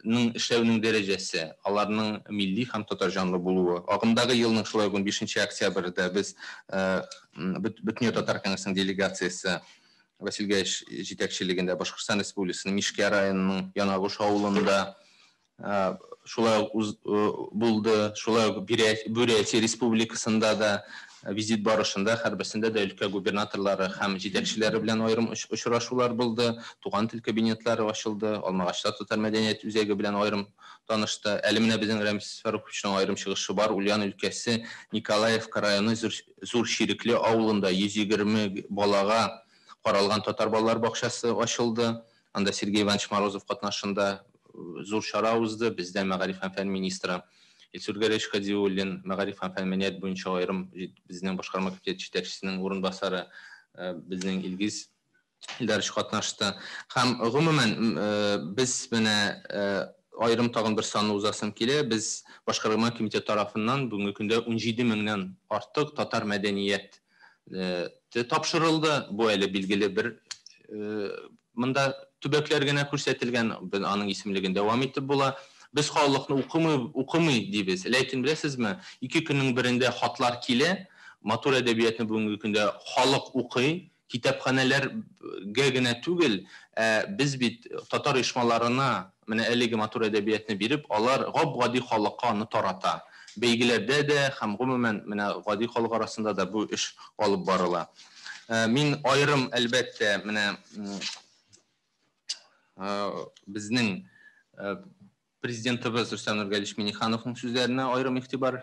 S2: ның эшләүнең дәрәҗәсе, аларның милли һәм татар җанлы булуы. Агымдагы елның шулай ук 15 октябрьдә без Бөтендөнья татар конгрессының делегациясе Василь Гаич җитәкчелегендә Башкортстан Республикасының Мишкә районының Янагуш авылында шулай ук булды, шулай ук Бурятия Республикасында да визит барышында һәрберсендә дә өлкә губернаторлары һәм җитәкчеләре белән аерым очрашулар булды, туган тел кабинетлары ачылды, Алмагачта татар мәдәният үзәге белән аерым танышты. Әле менә безнең Рәмис Фаруховичның аерым чыгышы бар. Ульян өлкәсе Николаевка районы Зур Чирекле авылында 120 балага каралган татар балалар бакчасы ачылды. Анда Сергей Иванович Морозов катнашында зур чара узды. Бездә мәгариф һәм фән министры Илсур Гәрәевич Хадиуллин, мәгариф һәм фән мәдәният буенча аерым безнең башкарма комитет җитәкчесенең урынбасары безнең Илгиз Илдарович катнашты. Һәм гомумән без менә аерым тагын бер санны узасым килә. Без башкарма комитет тарафыннан бүгенге көндә 17 меңнән артык татар мәдәният тапшырылды. Бу әле билгеле бер монда төбәкләр генә күрсәтелгән, аның исемлеген дәвам итеп була. Без халыкны укымый дибез. Ләкин беләсезме, ике көннең берендә хатлар килә, матур әдәбиятны бүгенге көндә халык укый, китапханәләргә генә түгел, без бит татар оешмаларына менә әлеге матур әдәбиятны биреп, алар гап-гади халыкка аны тарата. Бәйгеләрдә дә һәм гомумән менә гади халык арасында да бу эш алып барыла. Мин аерым, әлбәттә, менә безнең президентыбыз Рөстәм Нургалиевич Миңнехановның сүзләренә аерым игътибар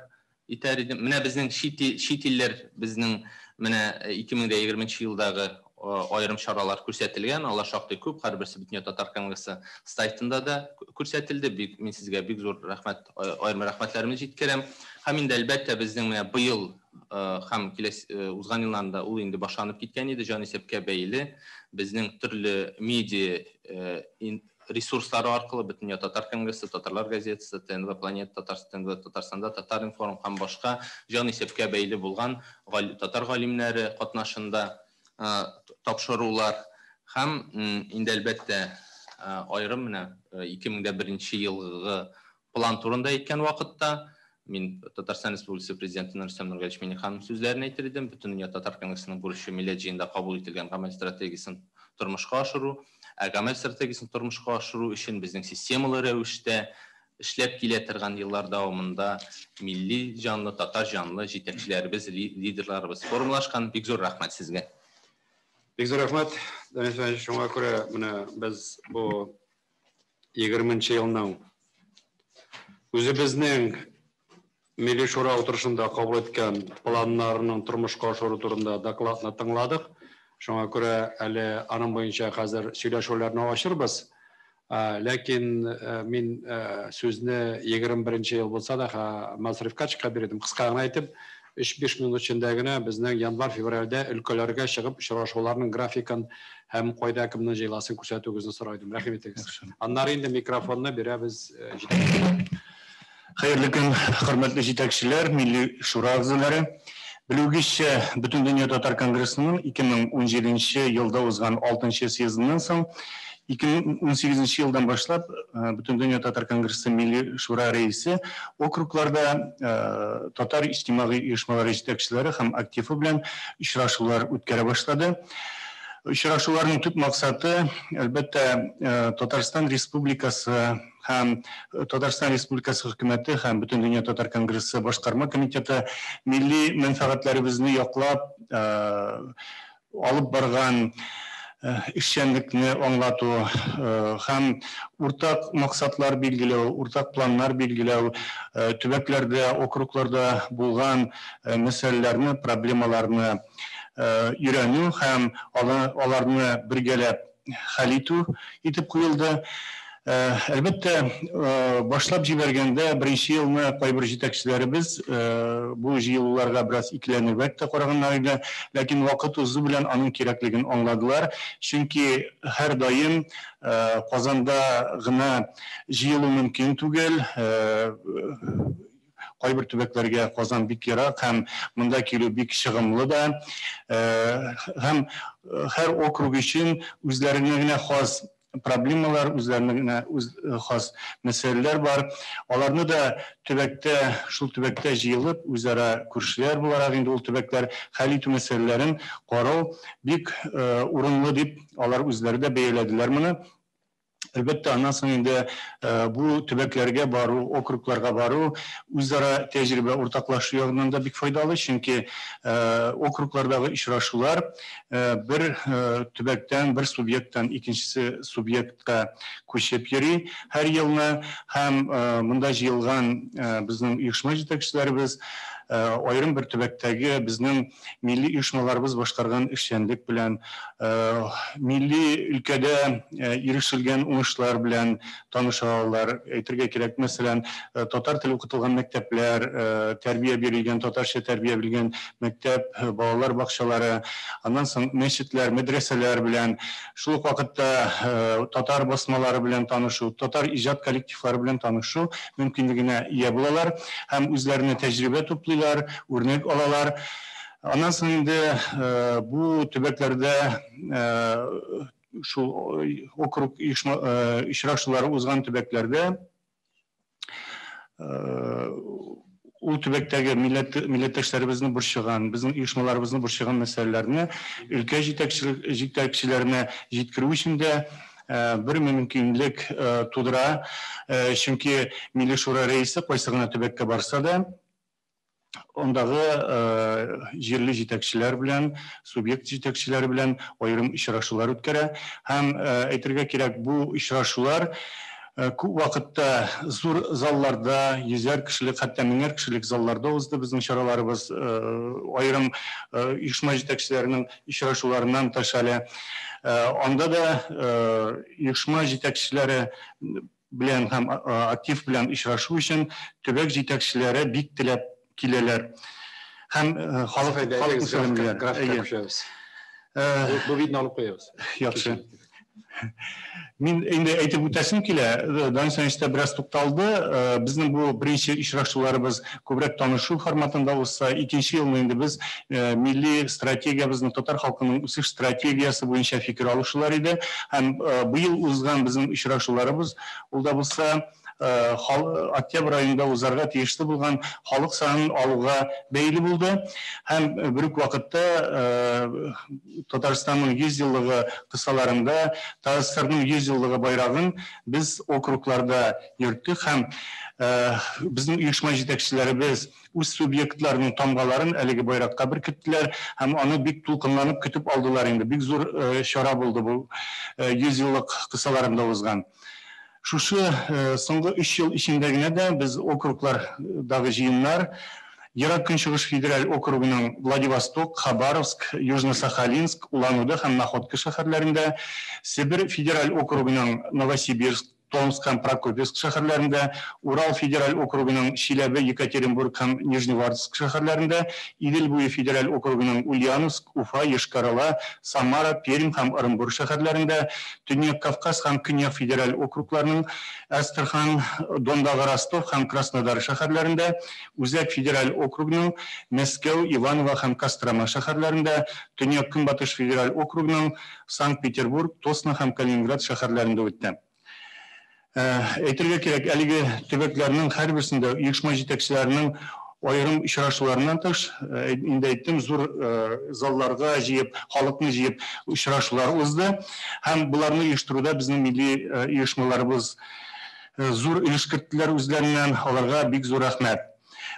S2: итәр идем. Менә безнең чит илләр безнең менә 2020 елдагы аерым чаралар күрсәтелгән, алар шактый күп, һәрберсе Бөтендөнья татар конгрессы сайтында да күрсәтелде. Мин сезгә бик зур рәхмәт, аерым рәхмәтләремне җиткерәм. Һәм инде әлбәттә безнең менә быел һәм киләсе узган елларда ул инде башланып киткән иде, җанисәпкә бәйле безнең төрле медиа ресурслары аркылы Бөтендөнья татар конгрессы, Татарлар газетасы, ТНВ Планета, ТНВ Татарстанда, Татар-информ һәм башка җанисәпкә бәйле булган татар галимнәре катнашында тапшырулар һәм инде әлбәттә аерым менә 2001 елгы план турында әйткән вакытта мин Татарстан Республикасы президенты Рөстәм Нургалиевич Миңнеханов сүзләрен әйтер идем. Бөтендөнья татар конгрессының бурычы милләт җыенында кабул ителгән гамәл стратегиясен тормышка ашыру. Ә гамәл стратегиясен тормышка ашыру өчен безнең системалы рәвештә эшләп килә торган еллар дәвамында милли җанлы, татар җанлы җитәкчеләребез, лидерларыбыз формалашкан. Бик зур рәхмәт сезгә.
S1: Бик зур рәхмәт, Данис Иванович. Шуңа күрә менә без бу 20 елның үзебезнең Милли Шура утырышында кабул иткән планнарының тормышка ашыру турында докладны тыңладык. Шуңа күрә әле аның буенча хәзер сөйләшүләрне ачырбыз. Ләкин мин сүзне 21 ел булса да Мансур Рифкатовичка бирдем. Кыска гына әйтеп, 3-5 минут эчендә генә безнең январь-февральдә өлкәләргә чыгып очрашуларның графикын һәм кайда кемнең җыеласын күрсәтүегезне сорайдым. Рәхим итегез. Аннары инде микрофонны бирәбез җитәкчеләргә.
S3: Хәерле көн, хөрмәтле җитәкчеләр, Милли Шура әгъзалары. Белүегезчә, Бөтендөнья татар конгрессының 2017 елда узган 6 съездыннан соң 2018 елдан башлап Бөтендөнья татар конгрессы Милли шура рәисе округларда татар иҗтимагый оешмалары җитәкчеләре һәм активы белән очрашулар үткәрә башлады. Очрашуларның төп максаты, әлбәттә, Татарстан Республикасы һәм Татарстан Республикасы хөкүмәте һәм Бөтендөнья татар конгрессы башкарма комитеты милли мәнфәгатьләребезне яклап алып барган эшчәнлекне аңлату һәм уртак максатлар билгеләү, уртак планнар билгеләү, төбәкләрдә, округларда булган мәсьәләләрне, проблемаларны өйрәнү һәм аларны бергәләп хәл итү итеп куелды. Әлбәттә, башлап җибәргәндә беренче елны кайбер җитәкчеләребез бу җыелуларга бераз икеләнебрәк тә караганнар иде, ләкин вакыт узу белән аның кирәклеген аңладылар. Чөнки һәрдаим Казанда гына җыелу мөмкин түгел. Кайбер төбәкләргә Казан бик ерак һәм монда килү бик чыгымлы да. Һәм һәр округ өчен үзләренә генә хас проблемалар, үзләренә генә үз хас мәсьәләләр бар. Аларны да төбәктә, шул төбәктә җыелып, үзара күршеләр буларак инде ул төбәкләр хәл итү мәсьәләләрен карау бик урынлы дип алар үзләре дә бәяләделәр моны. Әлбәттә, аннан соң инде бу төбәкләргә бару, округларга бару үзара тәҗрибә уртаклашу ягыннан да бик файдалы, чөнки округлардагы очрашулар бер төбәктән, бер субъекттан икенчесе субъектка күчеп йөри һәр елны, һәм монда җыелган безнең оешма җитәкчеләребез аерым бер төбәктәге безнең милли оешмаларыбыз башкарган эшчәнлек белән, милли өлкәдә ирешелгән уңышлар белән таныша алалар. Әйтергә кирәк, мәсәлән, татар теле укытылган мәктәпләр, тәрбия бирелгән, татарча тәрбия бирелгән мәктәп, балалар бакчалары, аннан соң мәчетләр, мәдрәсәләр белән, шул ук вакытта татар басмалары белән танышу, татар иҗат коллективлары белән танышу мөмкинлегенә ия булалар һәм үзләренә тәҗрибә туплыйлар, үрнәк алалар. Аннан соң инде бу төбәкләрдә шул округ очрашулары узган төбәкләрдә ул төбәктәге милләттәшләребезне борчыган, безнең оешмаларыбызны борчыган мәсьәләләрне өлкә җитәкчеләренә җиткерү өчен дә бер мөмкинлек тудыра. Чөнки Милли шура рәисе кайсы гына төбәккә барса да, андагы җирле җитәкчеләр белән, субъект җитәкчеләре белән аерым очрашулар үткәрә. Һәм әйтергә кирәк, бу очрашулар күп вакытта зур залларда, йөзәр кешелек, хәтта меңәр кешелек залларда узды безнең чараларыбыз, аерым оешма җитәкчеләренең очрашуларыннан тыш әле. Анда да оешма җитәкчеләре белән һәм актив белән очрашу өчен төбәк җитәкчеләре бик теләп киләләр. Һәм халык
S1: халыкны графикка күчәбез. Бу видны алып куябыз.
S3: Яхшы. Мин инде әйтеп үтәсем килә, Данис Аниста бераз тукталды. Безнең бу беренче очрашуларыбыз күбрәк танышу форматында узса, икенче елны инде без милли стратегиябезне, татар халкының үсеш стратегиясе буенча фикер алышулар иде. Һәм быел узган безнең очрашуларыбыз, ул да булса октябрь айында узарга тиешле булган халык санын алуга бәйле булды. Һәм бер үк вакытта Татарстанның 100 еллыгы кысаларында ТАССРның 100 еллыгы байрагын без округларда йөрттек һәм безнең оешма җитәкчеләребез үз субъектларының тамгаларын әлеге байракка беркеттеләр һәм аны бик тулкынланып көтеп алдылар инде. Бик зур чара булды бу 100 еллык кысаларында узган. Шушы соңгы 3 ел эчендә генә дә без округлардагы җыеннар Ерак Көнчыгыш федераль округының Владивосток, Хабаровск, Южно-Сахалинск, Улан-Удэ һәм Находка шәһәрләрендә, Себер федераль округының Новосибирск, Томск һәм Прокопьевск шәһәрләрендә, Урал федераль округының Чиләбе, Екатеринбург һәм Нижневартовск шәһәрләрендә, Идел буе федераль округының Ульяновск, Уфа, Йошкар-Ола, Самара, Пермь һәм Ырынбур шәһәрләрендә, Төньяк Кавказ һәм Көньяк федераль округларының Әстерхан, Дондагы Ростов һәм Краснодар шәһәрләрендә, Үзәк федераль округның Мәскәү, Иваново һәм Кострома шәһәрләрендә, Төньяк-Көнбатыш федераль округның Санкт-Петербург, Тосно һәм Калининград шәһәрләрендә үтте. Әйтергә кирәк, әлеге төбәкләрнең һәрберсендә оешма җитәкчеләренең аерым очрашуларыннан тыш, инде әйттем, зур залларга җыеп, халыкны җыеп очрашулар узды. Һәм боларны оештыруда безнең милли оешмаларыбыз зур өлеш керттеләр үзләреннән, аларга бик зур рәхмәт.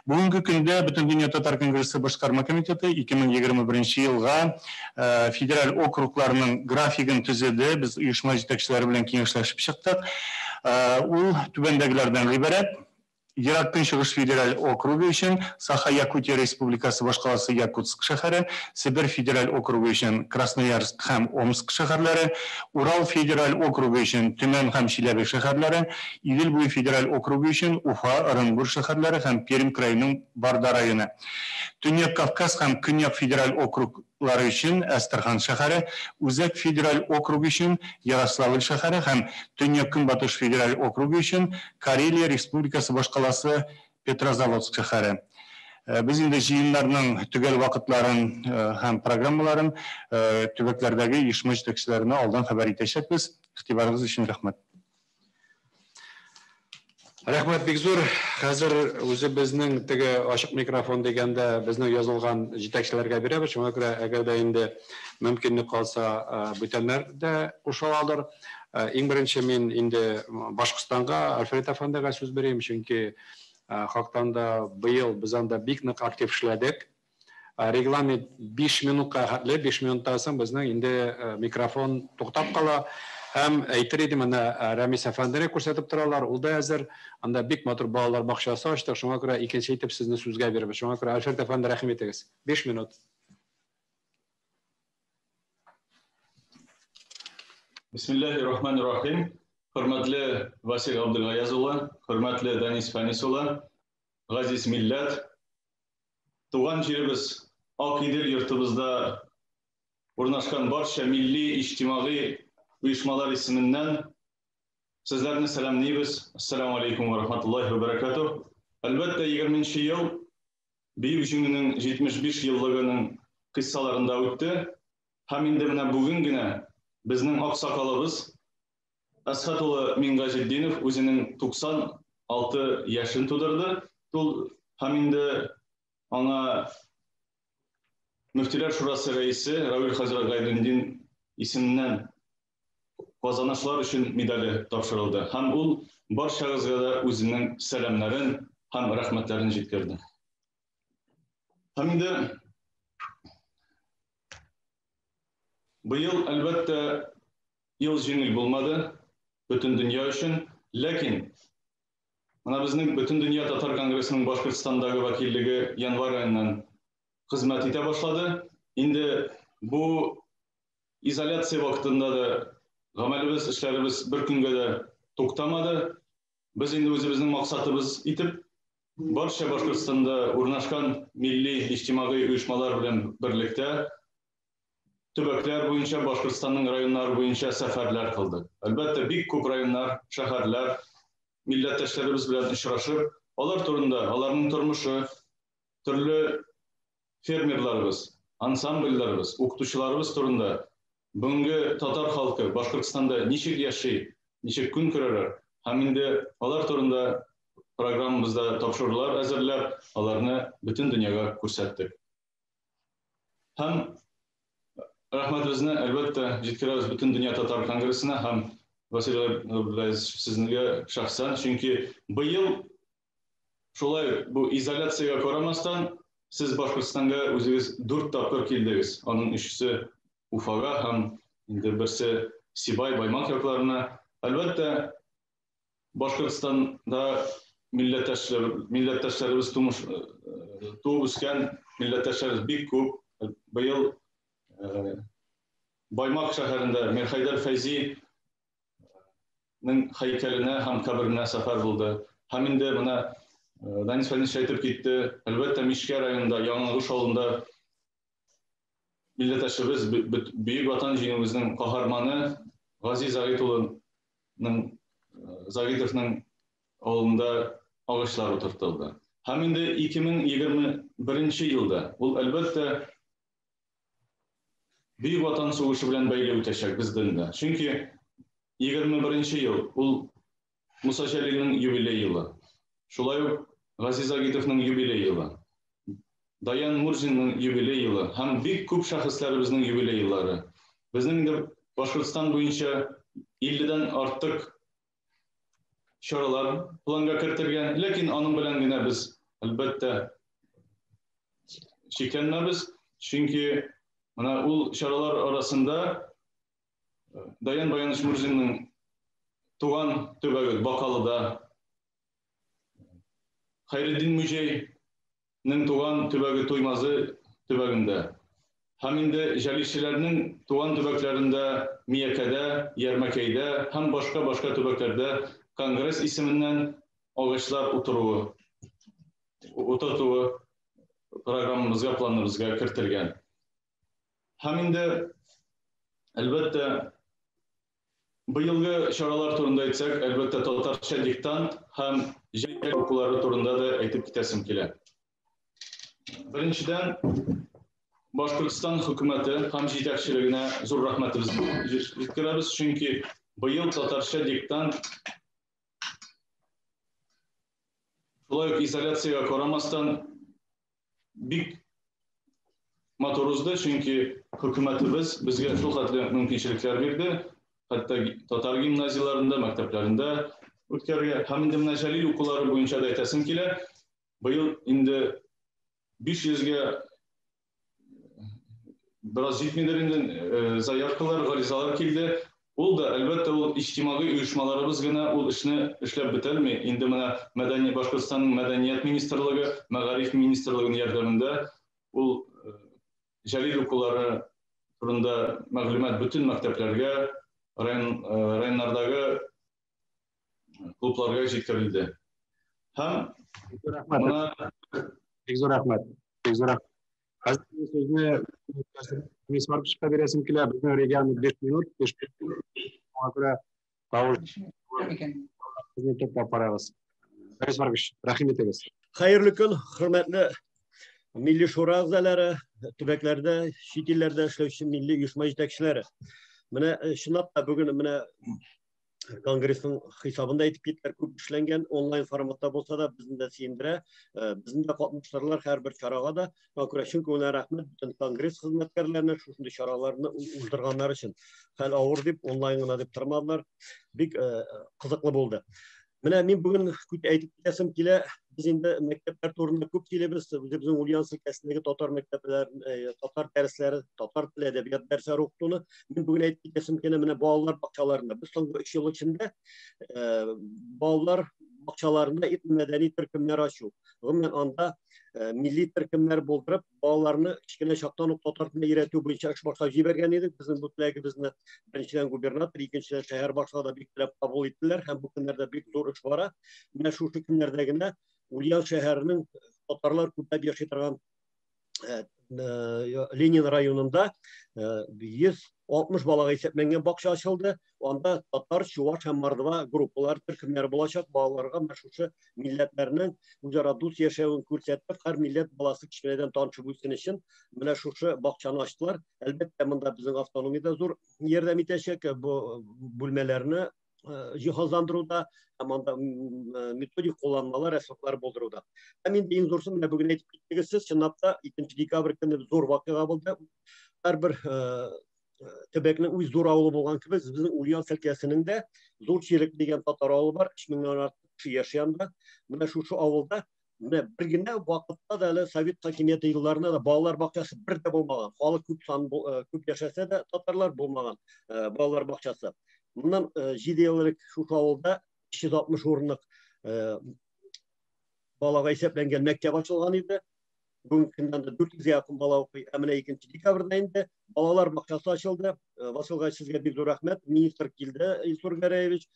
S3: Бүгенге көндә Бөтендөнья татар конгрессы башкарма комитеты 2021 елга федераль округларның графигын төзеде. Без оешма җитәкчеләре белән киңәшләшеп чыктык. Ул түбәндәгеләрдән гыйбарәт. Ерак Көнчыгыш федераль округы өчен Саха-Якутия Республикасы башкаласы Якутск шәһәре, Себер федераль округы өчен Красноярск һәм Омск шәһәрләре, Урал федераль округы өчен Төмән һәм Чиләбе шәһәрләре, Идел буе федераль округы өчен Уфа, Ырынбур шәһәрләре һәм Пермь краеның Барда районы. Төньяк Кавказ һәм Көньяк федераль округлары өчен Әстерхан шәһәре, Үзәк федераль округ өчен Ярославль шәһәре һәм Төньяк-Көнбатыш федераль округы өчен Карелия Республикасы башкаласы Петрозаводск шәһәре. Без инде җыеннарның төгәл вакытларын һәм программаларын төбәкләрдәге оешма җитәкчеләренә алдан хәбәр итәчәкбез. Игътибарыгыз өчен рәхмәт.
S1: Рәхмәт бик зур. Хәзер үзебезнең теге ачык микрофон дигәндә безнең язылган җитәкчеләргә бирәбез. Шуңа күрә әгәр дә инде мөмкинлек калса, бүтәннәр дә кушыладыр. Иң беренче мин инде Башкортстанга, Альфред әфәндегә сүз бирим, чөнки хактан да быел без анда бик нык актив эшләдек. Регламент 5 минутка хәтле, 5 минуттан соң безнең инде микрофон туктап кала. Һәм әйтер идем, менә Рәмис әфәндене күрсәтеп торалар, ул да әзер. Анда бик матур балалар бакчасы ачтык, шуңа күрә икенче итеп сезне сүзгә бирәбез. Шуңа күрә Альфред әфәнде, рәхим итегез. 5 минут.
S4: Бисмиллахир-рахманир-рахим. Хөрмәтле Васил Абдулгаяз улы, хөрмәтле Данис Фәнис улы, газиз милләт, туган җиребез Ак Идел йортыбызда урнашкан барча милли иҗтимагый оешмалар исеменнән сезләрне сәламлибез. Ассаламу алейкум ва рахматуллахи ва баракатух. Әлбәттә, 20 ел Бөек Җиңүнең 75 еллыгының кыйссаларында үтте. Һәм инде менә бүген генә безнең аксакалыбыз Әсхәт улы Мингаҗетдинов үзенең 96 яшен тудырды. Тул һәм инде аңа Мөфтиләр шурасы рәисе Равил хәзрәт Гайдундин исеменнән казанышлар өчен медале тапшырылды. Һәм ул барчагызга да үзенең сәламнәрен һәм рәхмәтләрен җиткерде. Һәм инде быел, әлбәттә, ел җиңел булмады бөтен дөнья өчен, ләкин менә безнең Бөтен дөнья татар конгрессының Башкортстандагы вәкиллеге январь аеннан хезмәт итә башлады. Инде бу изоляция вакытында да гамәлебез, эшләребез бер көнгә дә туктамады. Без инде үзебезнең максатыбыз итеп барча Башкортстанда урнашкан милли иҗтимагый оешмалар белән берлектә төбәкләр буенча, Башкортстанның районнары буенча сәфәрләр кылдык. Әлбәттә, бик күп районнар, шәһәрләр, милләттәшләребез белән очрашып, алар турында, аларның тормышы, төрле фермерларыбыз, ансамбльләребез, укытучыларыбыз турында бүгенге татар халкы Башкортстанда ничек яши, ничек көн күрәләр, һәм инде алар турында программабызда тапшырулар әзерләп, аларны бөтен дөньяга күрсәттек. Һәм рәхмәтебезне әлбәттә җиткерәбез Бөтен дөнья татар конгрессына һәм Василий Габдуллаевич сезгә шәхсән, чөнки быел шулай бу изоляциягә карамастан сез Башкортстанга үзегез 4 тапкыр килдегез. Аның өчесе Уфага һәм инде берсе Сибай, Баймак якларына. Әлбәттә, Башкортстанда милләттәшләребез туып үскән милләттәшләребез бик күп. Быел Баймак шәһәрендә Мирхәйдәр Фәйзи һәйкәленә һәм каберенә сәфәр булды. Һәм инде менә Данис Фәнис әйтеп китте, әлбәттә, Мишкә районында, Яңагош авылында милләттәшебез, Бөек Ватан җиңүебезнең каһарманы Газиз Загит улының Загитовның авылында агачлар утыртылды. Һәм инде 2021 елда ул әлбәттә Бөек Ватан сугышы белән бәйле үтәчәк бездән дә. Чөнки 21 ел ул Муса Җәлилнең юбилей елы. Шулай ук Газиз Загитовның юбилей елы. Даян Мурзинның юбилей елы һәм бик күп шәхесләребезнең юбилей еллары. Безнең инде Башкортстан буенча 50-дән артык чаралар планга кертелгән, ләкин аның белән генә без әлбәттә чикләнмәбез, чөнки менә ул чаралар арасында Даян Баяныч Мурзинның туган төбәге Бакалыда, Хәйретдин Мөҗәйнең туган төбәге Туймазы төбәгендә һәм инде җәлилчеләрнең туган төбәкләрендә Миякәдә, Ярмәкәйдә һәм башка-башка төбәкләрдә конгресс исеменнән агачлар утыруы, утыртуы программабызга, планыбызга кертелгән. Һәм инде әлбәттә быелгы чаралар турында әйтсәк, әлбәттә татарча диктант һәм җәй укулары турында да әйтеп китәсем килә. Беренчедән, Башкортстан хөкүмәте һәм җитәкчелегенә зур рәхмәтебезне җиткерәбез, чөнки быел татарча диктант шулай ук изоляциягә карамастан бик матур узды, чөнки хөкүмәтебез безгә шул хәтле мөмкинчелекләр бирде, хәтта татар гимназияләрендә, мәктәпләрендә үткәрергә. Һәм инде менә Җәлил укулары буенча да әйтәсем килә. Быел инде 500-гә бераз җитмидер инде заявкалар, гаризалар килде. Ул да, әлбәттә, ул иҗтимагый оешмаларыбыз гына ул эшне эшләп бетерми. Инде менә Мәдәни Башкортстанның Мәдәният министрлыгы, Мәгариф министрлыгының ярдәмендә ул Җәлил укулары турында мәгълүмат бөтен мәктәпләргә, район, районнардагы клубларга җиткерелде. Һәм
S1: рәхмәт. Бик зур рәхмәт. Бик зур рәхмәт. Хәзер сүзне Мисс Маркушка бирәсем килә. Безнең регламент 5 минут, 5 минут. Шуңа күрә тавыш безне туплап карагыз. Мисс Маркуш, рәхим итегез.
S5: Хәерле көн, хөрмәтле Милли шура әгъзалары, төбәкләрдә, чит илләрдә эшләүче милли оешма җитәкчеләре. Менә чынлап та бүген менә конгрессның хисабында әйтеп киттеләр, күп эшләнгән, онлайн форматта булса да безне дә сөендерә, безне дә катнаштыралар һәрбер чарага да. Шуңа күрә чын күңелдән рәхмәт бөтен конгресс хезмәткәрләренә шушындый чараларны уздырганнар өчен. Хәл авыр дип, онлайн гына дип тормадылар. Бик кызыклы булды. Менә мин бүген әйтеп китәсем килә, без инде мәктәпләр турында күп сөйлибез. Үзебезнең Ульяновск өлкәсендәге татар мәктәпләрен, татар дәресләре, татар теле, әдәбият дәресләре укытуны мин бүген әйтеп китәсем килә, менә балалар бакчаларында. Без соңгы 3 ел эчендә балалар бакчаларында этномәдәни төркемнәр ачу. Гомумән анда милли төркемнәр булдырып, балаларны кечкенә чактан ук татар теленә өйрәтү буенча эш башлап җибәргән идек. Безнең бу теләгебезне беренчедән губернатор, икенчедән шәһәр башлыгы да бик теләп кабул иттеләр һәм бу көннәрдә бик зур эш бара. Менә шушы көннәрдә генә Ульян шәһәренең татарлар күпләп яши торган Ленин районында 160 балага исәпләнгән бакча ачылды. Анда татар, чуваш һәм мордва группалар, төркемнәре булачак. Балаларга менә шушы милләтләрнең үзара дус яшәвен күрсәтеп, һәр милләт баласы кечкенәдән танышып үссен өчен менә шушы бакчаны ачтылар. Әлбәттә, монда безнең автономия дә зур ярдәм итәчәк. Бу бүлмәләрне җиһазландыруда һәм анда методик кулланмалар, әсбаплар булдыруда. Һәм инде иң зурсы менә бүген әйтеп киттегез сез, чынлап та 2 декабрь көне зур вакыйга булды. Һәрбер төбәкнең үз зур авылы булган кебек, безнең Ульяновск өлкәсенең дә Зур Чирек дигән татар авылы бар, 3 меңнән артык кеше яши анда. Менә шушы авылда менә бер генә вакытта да әле совет хакимияте елларында да балалар бакчасы бер дә булмаган. Халык күп сан күп яшәсә дә татарлар булмаган балалар бакчасы. Моннан 7 ел элек шушы авылда 360 урынлык балага исәпләнгән мәктәп ачылган иде. Бүгенге көндә анда 400 якын бала укый. Ә менә 2 декабрьдә инде балалар бакчасы ачылды. Васил Гайс, сезгә бик зур рәхмәт. Министр килде, Илсур Гәрәевич.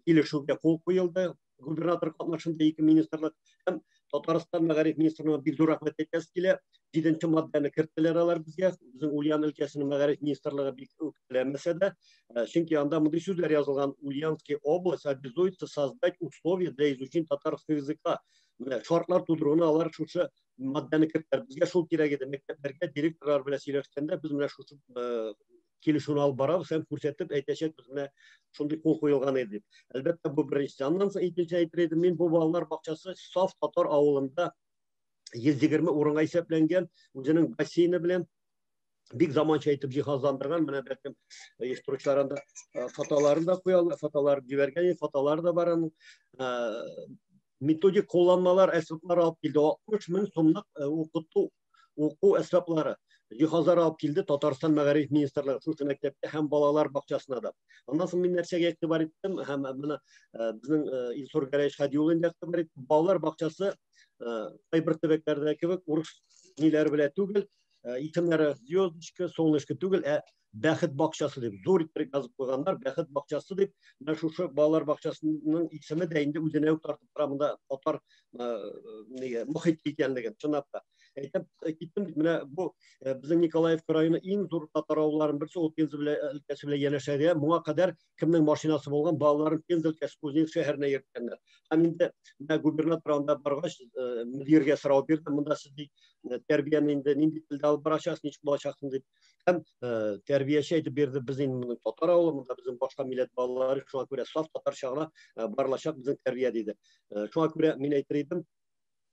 S5: Килешүгә кул куелды. Губернатор катнашында ике министрлык һәм Татарстан мәгариф министрлыгына бик зур рәхмәт әйтәсе килә. 7 маддәне керттеләр алар безгә. Безнең Ульян өлкәсенең мәгариф министрлыгы бик үк теләмәсә дә, чөнки анда мондый сүзләр язылган: Ульяновская область обязуется создать условия для изучения татарского языка. Менә шартлар тудыруны алар шушы маддәне керттеләр. Безгә шул кирәк иде. Мәктәпләргә директорлар белән сөйләшкәндә без менә шушы килешүне алып барабыз һәм күрсәтеп әйтәчәкбез, менә шундый кул куелган иде дип. Әлбәттә, бу беренчесе. Аннан соң икенче әйтер идем, мин бу балалар бакчасы саф татар авылында 120 урынга исәпләнгән, үзенең бассейны белән бик заманча итеп җиһазландырган. Менә бәлкем оештыручылар анда фотоларын да куялар, фотолар җибәргән, фотолар да бар аның. Методик кулланмалар, әсбаплар алып килде. 60 мең сумлык укыту, уку әсбаплары, җиһазлар алып килде Татарстан мәгариф министрлыгы шушы мәктәпкә һәм балалар бакчасына да. Аннан соң мин нәрсәгә игътибар иттем һәм менә безнең Илсур Гәрәевич Хадиуллин да игътибар итте. Балалар бакчасы кайбер төбәкләрдә кебек урыс ниләре белән түгел, исемнәре Звездочка, Солнышко түгел, ә Бәхет бакчасы дип зур итеп язып куйганнар. Бәхет бакчасы дип, менә шушы балалар бакчасының исеме дә инде үзенә үк тартып тора монда татар нигә мохит икәнлеген. Чынлап та әйтеп киттем бит, менә бу безнең Николаевка районы иң зур татар авылларының берсе, ул Пенза белән өлкәсе белән янәшәдә. Моңа кадәр кемнең машинасы булган, балаларын Пенза өлкәсе Кузнецк шәһәренә йөрткәннәр. Һәм инде менә губернатор анда баргач, мөдиргә сорау бирде, монда сез бит тәрбияне инде нинди телдә алып барачаксыз, ничек булачаксың дип. Һәм тәрбияче әйтеп бирде, без инде моны татар авылы, монда безнең башка милләт балалары, шуңа күрә саф татарча гына барылачак безнең тәрбия, диде. Шуңа күрә мин әйтер идем,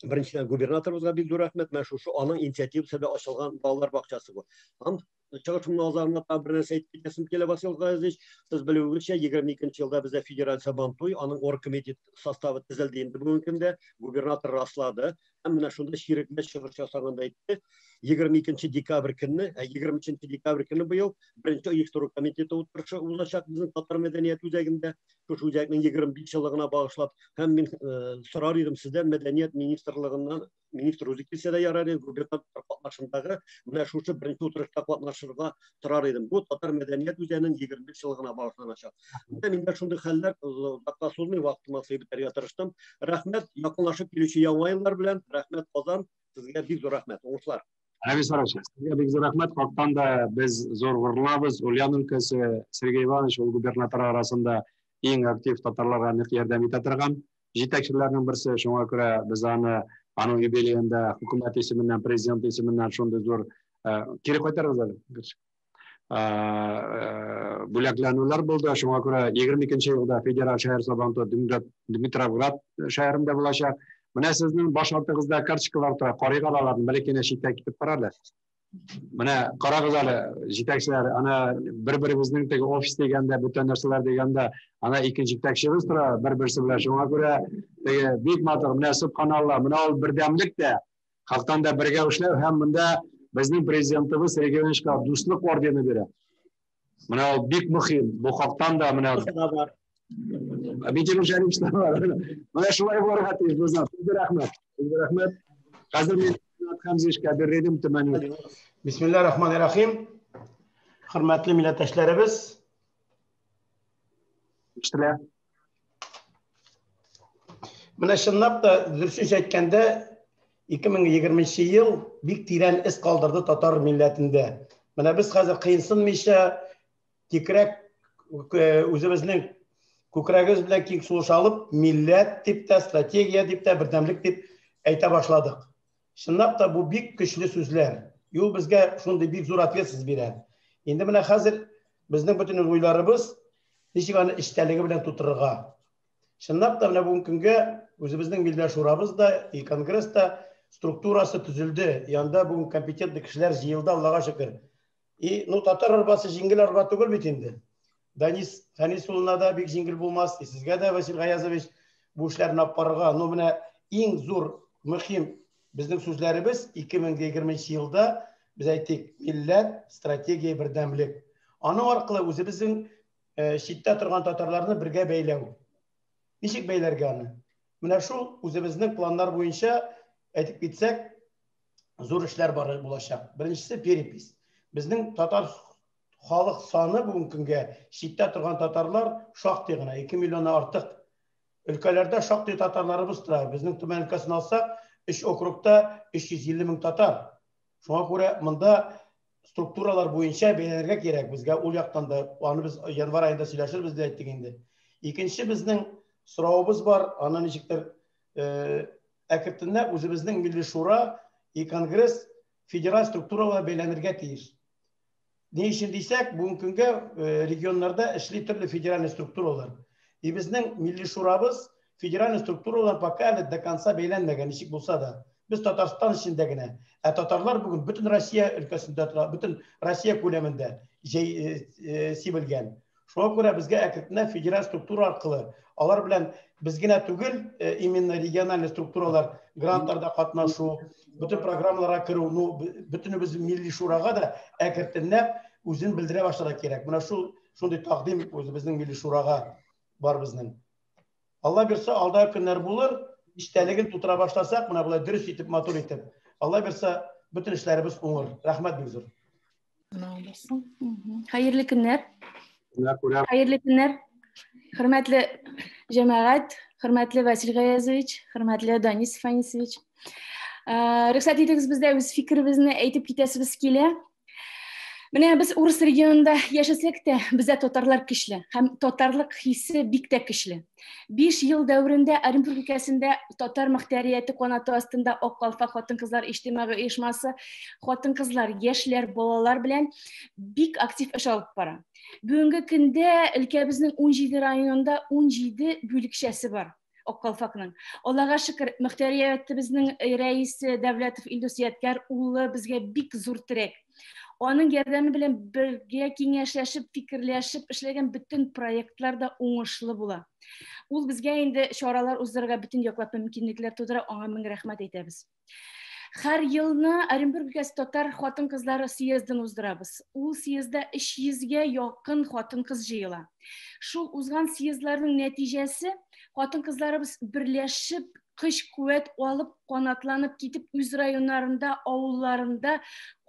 S5: беренчедән, губернаторыбызга бик зур рәхмәт, менә шушы аның инициативасы белән ачылган балалар бакчасы бу. Һәм чыгышымның азагында тагын бер нәрсә әйтеп китәсем килә, Васил Газизович. Сез белүегезчә, 22 елда бездә федераль Сабантуй, аның оргкомитет составы төзелде инде бүгенге көндә, губернатор раслады. Һәм менә шунда чирекмә чыгыш ясаганда әйтте, 22 декабрь көнне, 23 декабрь көнне быел беренче оештыру комитеты утырышы узачак безнең Татар мәдәният үзәгендә, шушы үзәкнең 25 еллыгына багышлап. Һәм мин сорар идем сездән, мәдәният министрлыгыннан министр үзе килсә дә ярар иде, губернатор катнашындагы менә шушы беренче утырышта катнашырга сорар идем. Бу Татар мәдәният үзәгенең 25 еллыгына багышланачак. Менә миндә шундый хәлләр, озакка сузмый, вакытыма сыйып бетәргә тырыштым. Рәхмәт, якынлашып килүче яңа еллар белән. Рәхмәт, Казан, сезгә бик зур рәхмәт. Уңышлар.
S1: Рәмис Фараҗевич, сезгә бик зур рәхмәт. Хактан да без зур горурланабыз. Ульян өлкәсе Сергей Иванович ул губернатор арасында иң актив татарларга нык ярдәм итә торган җитәкчеләрнең берсе. Шуңа күрә без аны аның юбилеенда хөкүмәт исеменнән, президент исеменнән шундый зур кире кайтарабыз әле. Бүләкләнүләр булды. Шуңа күрә 22 елда федераль шәһәр Сабантуе Дмитровград шәһәрендә булачак. Менә сезнең баш артыгызда карточкалар тора, карыйк әле аларны, бәлки генә читкә китеп кара әле. Менә карагыз әле, җитәкчеләр, ана бер-беребезнең теге офис дигәндә, бүтән нәрсәләр дигәндә, ана ике җитәкчебез тора бер-берсе белән. Шуңа күрә теге бик матур, менә субханалла, менә ул бердәмлек тә, хактан да бергә эшләү һәм монда безнең президентыбыз Сергей Ивановичка дуслык ордены бирә. Менә ул бик мөһим. Бу хактан да менә Минтимер Шәрипович та бар. Менә шулай булырга тиеш безнең. Сезгә рәхмәт. Сезгә рәхмәт. Хәзер мин Ринат Хәмзиевичка бирер идем Төмән.
S6: Бисмиллаһир рахманир рахим. Хөрмәтле милләттәшләребез.
S1: Ишетелә.
S6: Менә чынлап та дөресен әйткәндә 2020 ел бик тирән эз калдырды татар милләтендә. Менә без хәзер кыенсынмыйча тикрәк үзебезнең күкрәгебез белән киң сулыш алып, милләт дип тә, стратегия дип тә, бердәмлек дип әйтә башладык. Чынлап та бу бик көчле сүзләр. Юл безгә шундый бик зур ответственность бирә. Инде менә хәзер безнең бөтен уйларыбыз ничек аны эчтәлеге белән тутырырга. Чынлап та менә бүгенге көнгә үзебезнең Милләт шурабыз да, и конгресс та структурасы төзелде. Янда бүген компетентлы кешеләр җыелды, Аллага шөкер. И, ну, татар арбасы җиңел арба түгел бит инде. Данис Фәнис улына да бик җиңел булмас, и сезгә дә, Васил Гаязович, бу эшләрне алып барырга. Ну, менә иң зур, мөһим безнең сүзләребез 2020 елда без әйтик, милләт, стратегия, бердәмлек. Аның аркылы үзебезнең читтә торган татарларны бергә бәйләү. Ничек бәйләргә аны? Менә шул үзебезнең планнар буенча әйтеп китсәк, Зур эшләр бар булачак. Беренчесе перепись. Безнең татар халык саны бүгенге көнгә читтә торган татарлар шактый гына, 2 миллионнан артык. Өлкәләрдә шактый татарларыбыз тора. Безнең Төмән өлкәсен алсак, 3 округта 350 мең татар. Шуңа күрә монда структуралар буенча бәйләнергә кирәк безгә ул яктан да. Аны без январь аенда сөйләшербез дип әйттек инде. Икенче безнең соравыбыз бар, аны ничектер әкертенләп үзебезнең Милли Шура и Конгресс федераль структуралар бәйләнергә тиеш. Ни өчен дисәк, бүгенге көнгә регионнарда эшли төрле федеральный структуралар. И безнең Милли Шурабыз федеральный структуралар пока әле до конца бәйләнмәгән, ничек булса да. Без Татарстан эчендә генә. Ә татарлар бүген бөтен Россия өлкәсендә тора, бөтен Россия күләмендә сибелгән. Шуңа күрә безгә әкренләп федераль структура аркылы алар белән без генә түгел, именно региональный структуралар грантларда катнашу, бөтен программаларга керү, ну, бөтенебез Милли Шурага да әкренләп үзен белдерә башларга кирәк. Менә шул шундый тәкъдим үзебезнең Милли Шурага бар безнең. Алла бирсә, алдагы көннәр булыр, истәлеген тутыра башласак, менә болай дөрес итеп, матур итеп. Алла бирсә, бөтен эшләребез уңыр. Рәхмәт бик зур.
S7: Хәерле көннәр. Хәерле көннәр. Хөрмәтле җәмәгать, хөрмәтле Василь Гаязович, хөрмәтле Данис Фанисович. Рөхсәт итегез, бездә үз фикеребезне әйтеп китәсебез килә. Менә без урыс регионында яшәсәк тә, бездә татарлар көчле һәм татарлык хисе бик тә көчле. 5 ел дәверендә Оренбург өлкәсендә татар мөхтәрияте канаты астында Ак калфак хатын-кызлар иҗтимагый оешмасы хатын-кызлар, яшьләр, балалар белән бик актив эш алып бара. Бүгенге көндә өлкәбезнең 17 районында 17 бүлекчәсе бар. Ак калфакның. Аллага шөкер, мөхтәриятебезнең рәисе Дәүләтов Илдус Ядкәр улы безгә бик зур терәк. Аның ярдәме белән бергә киңәшләшеп, фикерләшеп эшләгән бөтен проектлар да уңышлы була. Ул безгә инде чаралар уздырырга бөтен яклап мөмкинлекләр тудыра, аңа мең рәхмәт әйтәбез. Һәр елны Оренбург өлкәсе татар хатын-кызлары съездын уздырабыз. Ул съездда 300-гә якын хатын-кыз җыела. Шул узган съездларның нәтиҗәсе хатын-кызларыбыз берләшеп, көч куәт алып, канатланып китеп үз районнарында, авылларында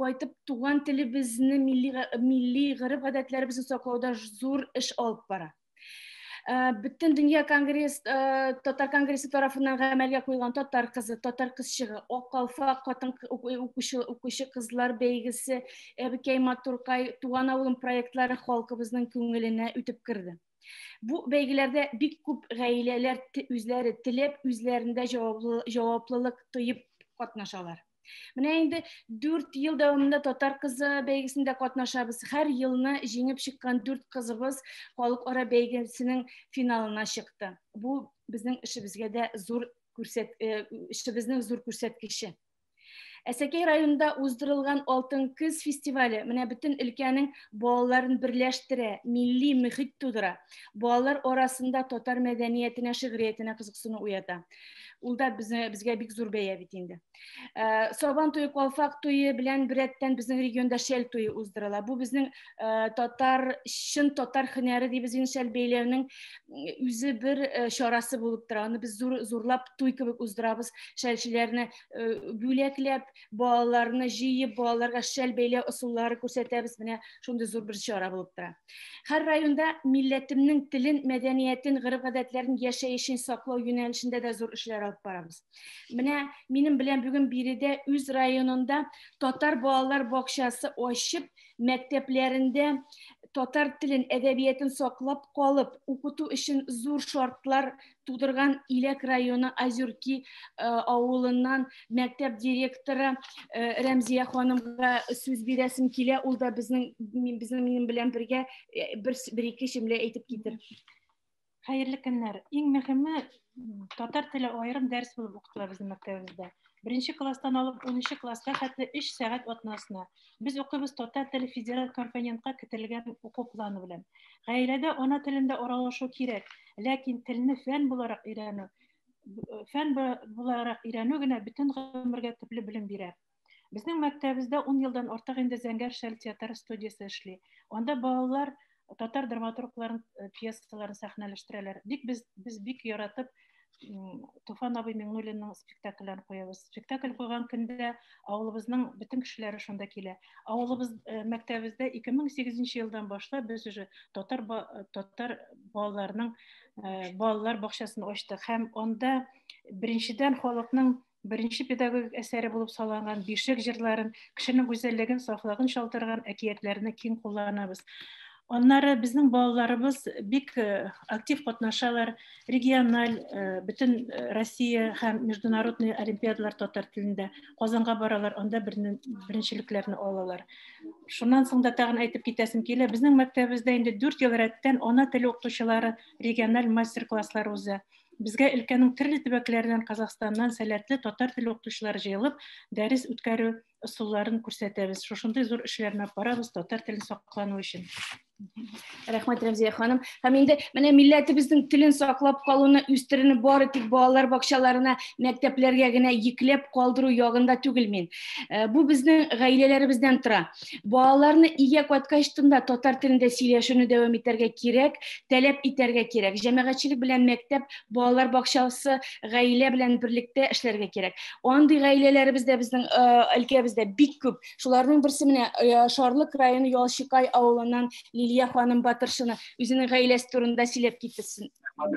S7: кайтып туган телебезне, милли гореф-гадәтләребезне саклауда зур эш алып бара. Бөтен дөнья конгресс, татар конгрессы тарафыннан гамәлгә куелган татар кызы, татар кызчыгы, Ак калфак хатын укучы кызлар бәйгесе, Әбекәй матуркай, Туган авылым проектлары халкыбызның күңеленә үтеп керде. Бу бәйгеләрдә бик күп гаиләләр үзләре теләп, үзләрендә җаваплылык тоеп катнашалар. Менә инде 4 ел дәвамында татар кызы бәйгесендә катнашабыз. Һәр елны җиңеп чыккан 4 кызыбыз халыкара бәйгесенең финалына чыкты. Бу безнең эшебезгә дә зур күрсәт, эшебезнең зур күрсәткече. Әсәкәй районында уздырылган Алтын көз фестивале менә бөтен өлкәнең балаларын берләштерә, милли мөхит тудыра. Балалар арасында татар мәдәниятенә, шигъриятенә кызыксыну уята. Ул да безгә бик зур бәя бит инде. Сабан туе, калфак туе белән беррәттән безнең регионда шәл туе уздырыла. Бу безнең татар, чын татар һөнәре дибез инде, шәл бәйләүнең үзе бер чарасы булып тора. Аны без зурлап туй кебек уздырабыз. Шәлчеләрне бүләкләп, балаларны җыеп, балаларга шәл бәйләү ысуллары күрсәтәбез. Менә шундый зур бер чара булып тора. Һәр районда милләтемнең телен, мәдәниятен, гореф-гадәтләрен, яшәешен саклау юнәлешендә дә зур эшләр алып барабыз. Менә минем белән бүген биредә үз районында татар балалар бакчасы ачып, мәктәпләрендә татар телен, әдәбиятын саклап калып, укыту өчен зур шартлар тудырган Иләк районы Азюрки авылыннан мәктәп директоры Рәмзия ханымга сүз бирәсем килә. Ул да безнең минем белән бергә бер-ике җөмлә әйтеп китер.
S8: Хәерле көннәр. Иң мөһиме, татар теле аерым дәрес булып укытыла безнең мәктәбебездә. Беренче класстан алып 10 класска хәтле 3 сәгать атнасына. Без укыйбыз татар теле федераль компонентка кертелгән уку планы белән. Гаиләдә ана телендә аралашу кирәк, ләкин телне фән буларак өйрәнү, фән буларак өйрәнү генә бөтен гомергә төпле белем бирә. Безнең мәктәбебездә 10 елдан артык инде Зәңгәр шәл театр студиясе эшли. Анда балалар татар драматургларын пьесаларын сәхнәләштерәләр. Бик без бик яратып Туфан абый Миңнуллинның спектакльләрен куябыз. Спектакль куйган көндә авылыбызның бөтен кешеләре шунда килә. Авылыбыз мәктәбебездә 2008 елдан башлап без уже татар татар балаларының балалар бакчасын ачтык һәм анда беренчедән халыкның беренче педагогик әсәре булып салынган бишек җырларын, кешенең гүзәллеген, сафлыгын чалтырган әкиятләрне киң кулланабыз. Аннары безнең балаларыбыз бик актив катнашалар региональ, бөтен Россия һәм международный олимпиадалар татар телендә. Казанга баралар, анда беренчелекләрне алалар. Шуннан соң да тагын әйтеп китәсем килә, безнең мәктәбебездә инде 4 ел рәттән ана теле укытучылары региональ мастер-класслар уза. Безгә өлкәнең төрле төбәкләреннән, Казахстаннан сәләтле татар теле укытучылары җыелып, дәрес үткәрү ысулларын күрсәтәбез. Шушындый зур эшләрне алып барабыз татар телен саклану өчен.
S7: Рәхмәт, Рәмзия ханым. Һәм инде менә милләтебезнең телен саклап калуны, үстерүне бары тик балалар бакчаларына, мәктәпләргә генә йөкләп калдыру ягында түгел мин. Бу безнең гаиләләребездән тора. Балаларны өйгә кайткач та татар телендә сөйләшүне дәвам итәргә кирәк, таләп итәргә кирәк. Җәмәгатьчелек белән мәктәп, балалар бакчасы, гаилә белән берлектә эшләргә кирәк. Андый гаиләләребез дә безнең өлкәбездә бик күп. Шуларның берсе менә Шарлык районы Ялчыкай авылыннан Лилия ханым Батыршина үзенең гаиләсе турында сөйләп китсен.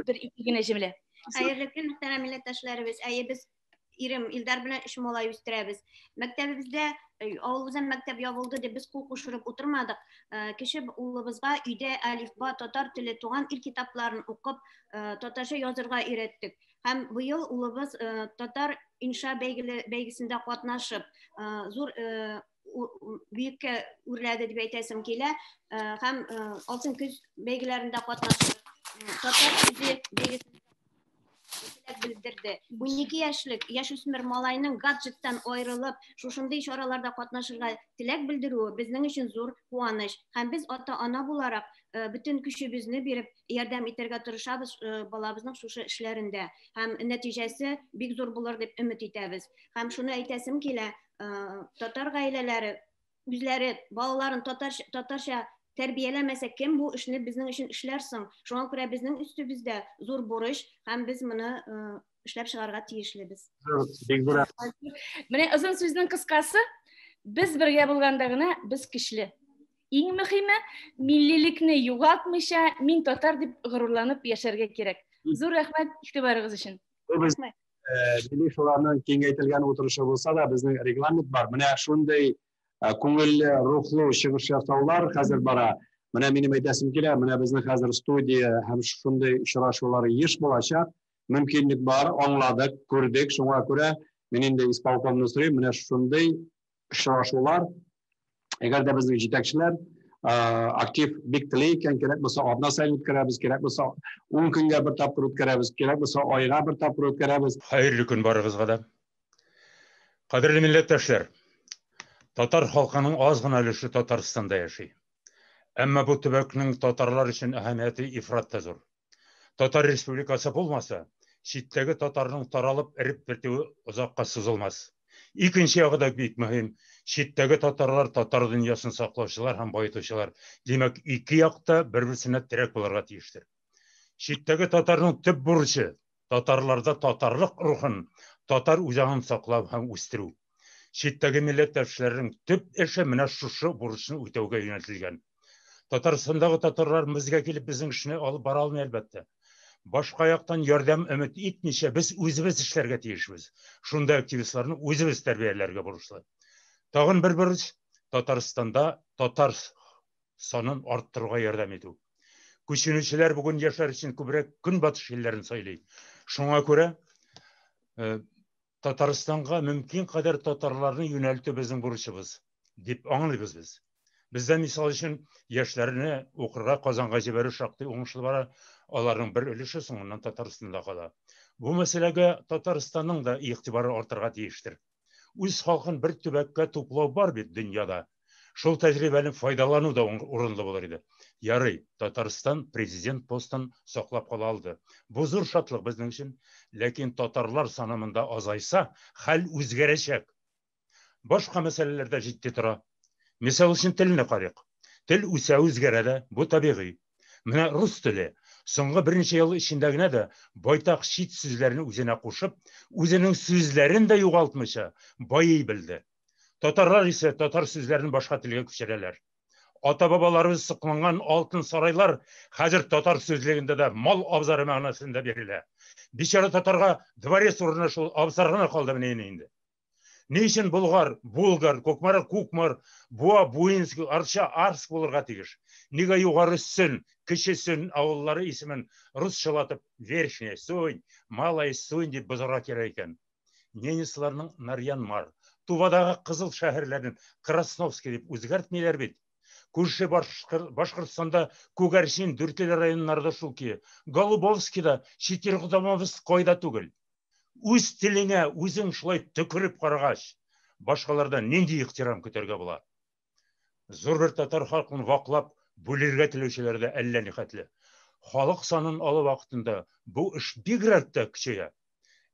S7: Бер ике генә җөмлә.
S9: Хәерле көн, мөхтәрәм милләттәшләребез. Әйе, без ирем Илдар белән өч малай үстерәбез. Мәктәбебездә авылыбызда мәктәп ябылды дип без кул кушырып утырмадык. Кече улыбызга өйдә әлифба, татар теле, туган ил китапларын укып, татарча язырга өйрәттек. Һәм быел улыбыз татар инша бәйгесендә катнашып, зур бөеккә үрләде дип әйтәсем килә. Һәм Алтын көз бәйгеләрендә катнашып, татар сүзе бәйгесендә теләк белдерде. 12 яшьлек яшүсмер малайның гаджеттан аерылып, шушындый чараларда катнашырга теләк белдерүе безнең өчен зур куаныч. Һәм без ата-ана буларак бөтен көчебезне биреп ярдәм итәргә тырышабыз балабызның шушы эшләрендә. Һәм нәтиҗәсе бик зур булыр дип өмет итәбез. Һәм шуны әйтәсем килә, татар гаиләләре үзләре балаларын татарча тәрбияләмәсә, кем бу эшне безнең өчен эшләр соң? Шуңа күрә безнең өстебездә зур бурыч һәм без моны эшләп чыгарга тиешлебез.
S7: Менә озын сүзнең кыскасы, без бергә булганда гына без көчле. Иң мөһиме, миллилекне югалтмыйча, мин татар дип горурланып яшәргә кирәк. Зур рәхмәт игътибарыгыз өчен.
S1: Милли шураның киңәйтелгән утырышы булса да, безнең регламент бар. Менә шундый күңелле, рухлы чыгыш ясаулар хәзер бара. Менә минем әйтәсем килә, менә безнең хәзер студия һәм шундый очрашулар еш булачак. Мөмкинлек бар, аңладык, күрдек. Шуңа күрә мин инде исполкомны сорыйм, менә шундый очрашулар, әгәр дә безнең җитәкчеләр актив бик тели икән, кирәк булса атна саен үткәрәбез, кирәк булса 10 көнгә бер тапкыр үткәрәбез, кирәк булса айга бер тапкыр үткәрәбез.
S10: Хәерле көн барыгызга да. Кадерле милләттәшләр, татар халкының аз гына өлеше Татарстанда яши. Әмма бу төбәкнең татарлар өчен әһәмияте ифрат та зур. Татар республикасы булмаса, читтәге татарның таралып эреп бетүе озакка сузылмас. Икенче ягы да бик мөһим. Читтәге татарлар татар дөньясын саклаучылар һәм баетучылар. Димәк, ике якта бер-берсенә терәк булырга тиештер. Читтәге татарның төп бурычы татарларда татарлык рухын, татар үзаңын саклау һәм үстерү. Читтәге милләттәшләрнең төп эше менә шушы бурычны үтәүгә юнәлтелгән. Татарстандагы татарлар безгә килеп безнең эшне алып бара алмый, әлбәттә. Башка яктан ярдәм өмет итмичә без үзебез эшләргә тиешбез. Шунда активистларны үзебез тәрбияләргә бурычлы. Тагын бер бурыч Татарстанда татар санын арттыруга ярдәм итү. Күченүчеләр бүген яшәр өчен күбрәк көнбатыш илләрен сайлый. Шуңа күрә Татарстанга мөмкин кадәр татарларны юнәлтү безнең бурычыбыз дип аңлыйбыз без. Бездә мисал өчен яшьләрне укырга Казанга җибәрү шактый уңышлы бара. Аларның бер өлеше соңыннан Татарстанда кала. Бу мәсьәләгә Татарстанның да игътибары артырга тиештер. Үз халкын бер төбәккә туплау бар бит дөньяда. Шул тәҗрибәне файдалану да урынлы булыр иде. Ярый, Татарстан президент постын саклап кала алды. Бу зур шатлык безнең өчен, ләкин татарлар саны монда азайса, хәл үзгәрәчәк. Башка мәсьәләләр дә җитди тора. Мисал өчен телне карыйк. Тел үсә, үзгәрә дә, бу табигый. Менә рус теле. Соңгы берничә ел эчендә генә дә байтак чит сүзләрне үзенә кушып, үзенең сүзләрен дә югалтмыйча байый белде. Татарлар исә татар сүзләрен башка телгә күчерәләр. Ата-бабаларыбыз сокланган алтын сарайлар хәзер татар сүзлегендә дә мал абзары мәгънәсендә бирелә. Бичара татарга дворец урынына шул абзар гына калды менә инде. Ни өчен Болгар, Булгар, Кукмара, Кукмар, Буа, Буинск, Арча, Арск булырга тиеш? Нигә Югары Сөн, Кече Сөн авыллары исемен русчалатып Верхняя Сунь, Малая Сунь дип бозарга кирәк икән? Ненецларның Нарьян-Мар, Тувадагы Кызыл шәһәрләрен Красновский дип үзгәртмиләр бит. Күрше Башкортстанда Күгәрчен, Дүртөйле районнары да шул көе. Голубовский да чит ил кайда түгел. Үз телеңә үзең шулай төкереп карагач, башкалардан нинди ихтирам көтәргә була? Зур бер татар халкын ваклап бүлергә теләүчеләр дә әллә нихәтле. Халык санын алу вакытында бу эш бигрәк тә көчәя.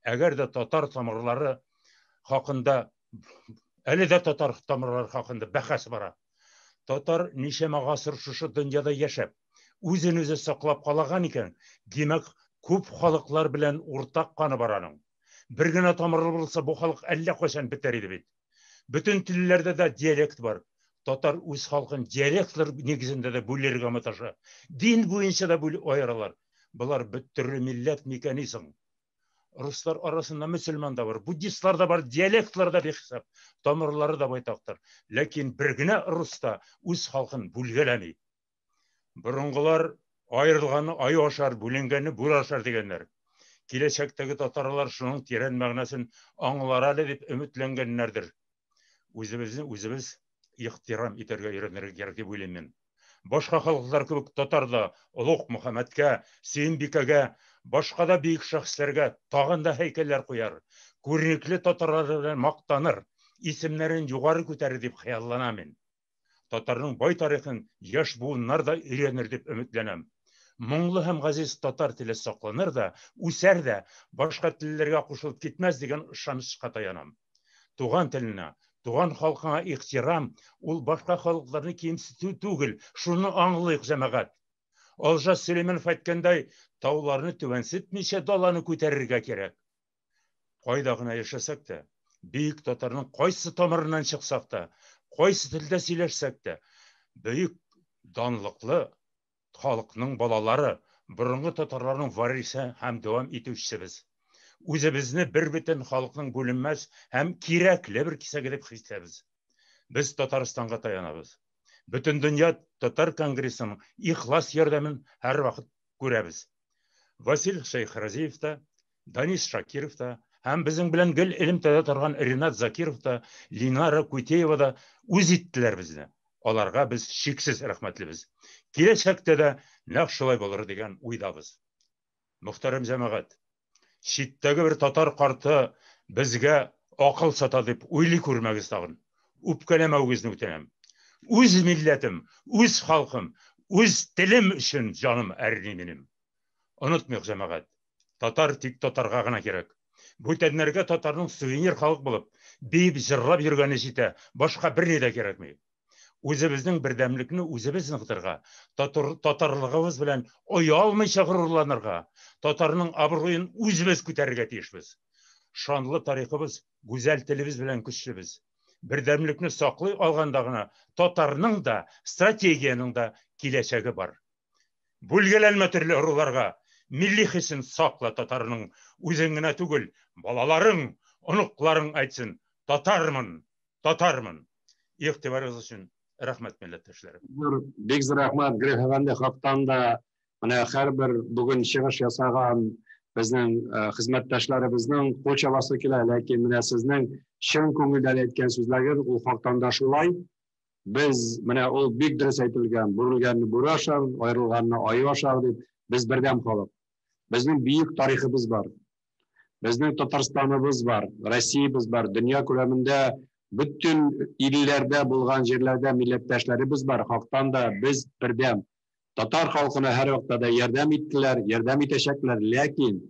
S10: Әгәр дә татар тамырлары хакында, әле дә татар тамырлары хакында бәхәс бара. Татар ничәмә гасыр шушы дөньяда яшәп, үзен үзе саклап калаган икән, димәк, күп халыклар белән уртак каны бар аның. Бер генә тамырлы булса, бу халык әллә кайчан бетәр иде бит. Бөтен телләрдә дә диалект бар. Татар үз халкын диалектлар нигезендә дә бүлергә маташа. Дин буенча да бүлеп аералар. Болар бөт төрле милләт микән соң? Руслар арасында мөселман да бар, буддистлар да бар, диалектлар да бихисап, тамырлары да байтактыр. Ләкин бер генә рус та үз халкын бүлгәләми. Борынгылар аерылганны аю ашар, бүленгәнне бүре ашар дигәннәр. Киләчәктәге татарлар шуның тирән мәгънәсен аңлар әле дип өметләнгәннәрдер. Үзебезне үзебез ихтирам итәргә өйрәнергә кирәк дип уйлыйм мин. Башка халыклар кебек татар да Олуг Мөхәммәдкә, Сөембикәгә, башка да бөек шәхесләргә тагын да һәйкәлләр куяр, күренекле татарлар белән мактаныр, исемнәрен югары күтәрер дип хыялланам мин. Татарның бай тарихын яшь буыннар да өйрәнер дип өметләнәм. Моңлы һәм газиз татар теле сакланыр да, үсәр дә, башка телләргә кушылып китмәс дигән ышанычка таянам. Туган теленә, туган халкыңа ихтирам, ул башка халыкларны кимсетү түгел, шуны аңлыйк, җәмәгать. Олжас Сүлейменов әйткәндәй, тауларны түбәнсетмичә даланы күтәрергә кирәк. Кайда гына яшәсәк тә, бөек татарның кайсы тамырыннан чыксак та, кайсы телдә сөйләшсәк тә, бөек данлыклы халыкның балалары, борынгы татарларның варисы һәм дәвам итүчесебез. Үзебезне бер бөтен халыкның бүленмәс һәм кирәкле бер кисәге дип хис итәбез. Без Татарстанга таянабыз. Бөтен дөнья татар конгрессының ихлас ярдәмен һәрвакыт күрәбез. Васил Шәйхразиев та, Данис Шакиров та һәм безнең белән гел элемтәдә торган Ринат Закиров та, Линара Кутеева да үз иттеләр безне. Аларга без чиксез рәхмәтлебез. Киләчәктә дә нәкъ шулай булыр дигән уйдабыз. Мөхтәрәм җәмәгать, читтәге бер татар карты безгә акыл сата дип уйлый күрмәгез тагын. Үпкәләмәвегезне үтенәм. Үз милләтем, үз халкым, үз телем өчен җаным әрни минем. Онытмыйк, җәмәгать. Татар тик татарга гына кирәк. Бүтәннәргә татарның сувенир халык булып, биеп җырлап йөргәне җитә, башка берни дә кирәкми. Үзебезнең бердәмлекне үзебез ныгытырга, татарлыгыбыз белән оялмыйча горурланырга, татарның абруен үзебез күтәрергә тиешбез. Шанлы тарихыбыз, гүзәл телебез белән көчлебез. Бердәмлекне саклый алганда гына татарның да, стратегиянең дә киләчәге бар. Бүлгәләнмә төрле ыруларга, милли хисен сакла татарның, үзең генә түгел, балаларың, оныкларың әйтсен, татармын, татармын. Игътибарыгыз өчен рәхмәт, милләттәшләрем.
S1: Бик зур рәхмәт, Гриф әфәнде, хактан да менә һәрбер бүген чыгыш ясаган безнең хезмәттәшләребезнең кул чабасы килә, ләкин менә сезнең чын күңелдән әйткән сүзләрегез ул хактан да шулай. Без менә ул бик дөрес әйтелгән, бүрелгәнне бүре ашар, аерылганны аю ашар дип, без бердәм халык. Безнең бөек тарихыбыз бар. Безнең Татарстаныбыз бар, Россиябез бар, дөнья күләмендә бөтен илләрдә булган җирләрдә милләттәшләребез бар. Хактан да без бердәм. Татар халкына һәр вакытта да ярдәм иттеләр, ярдәм итәчәкләр, ләкин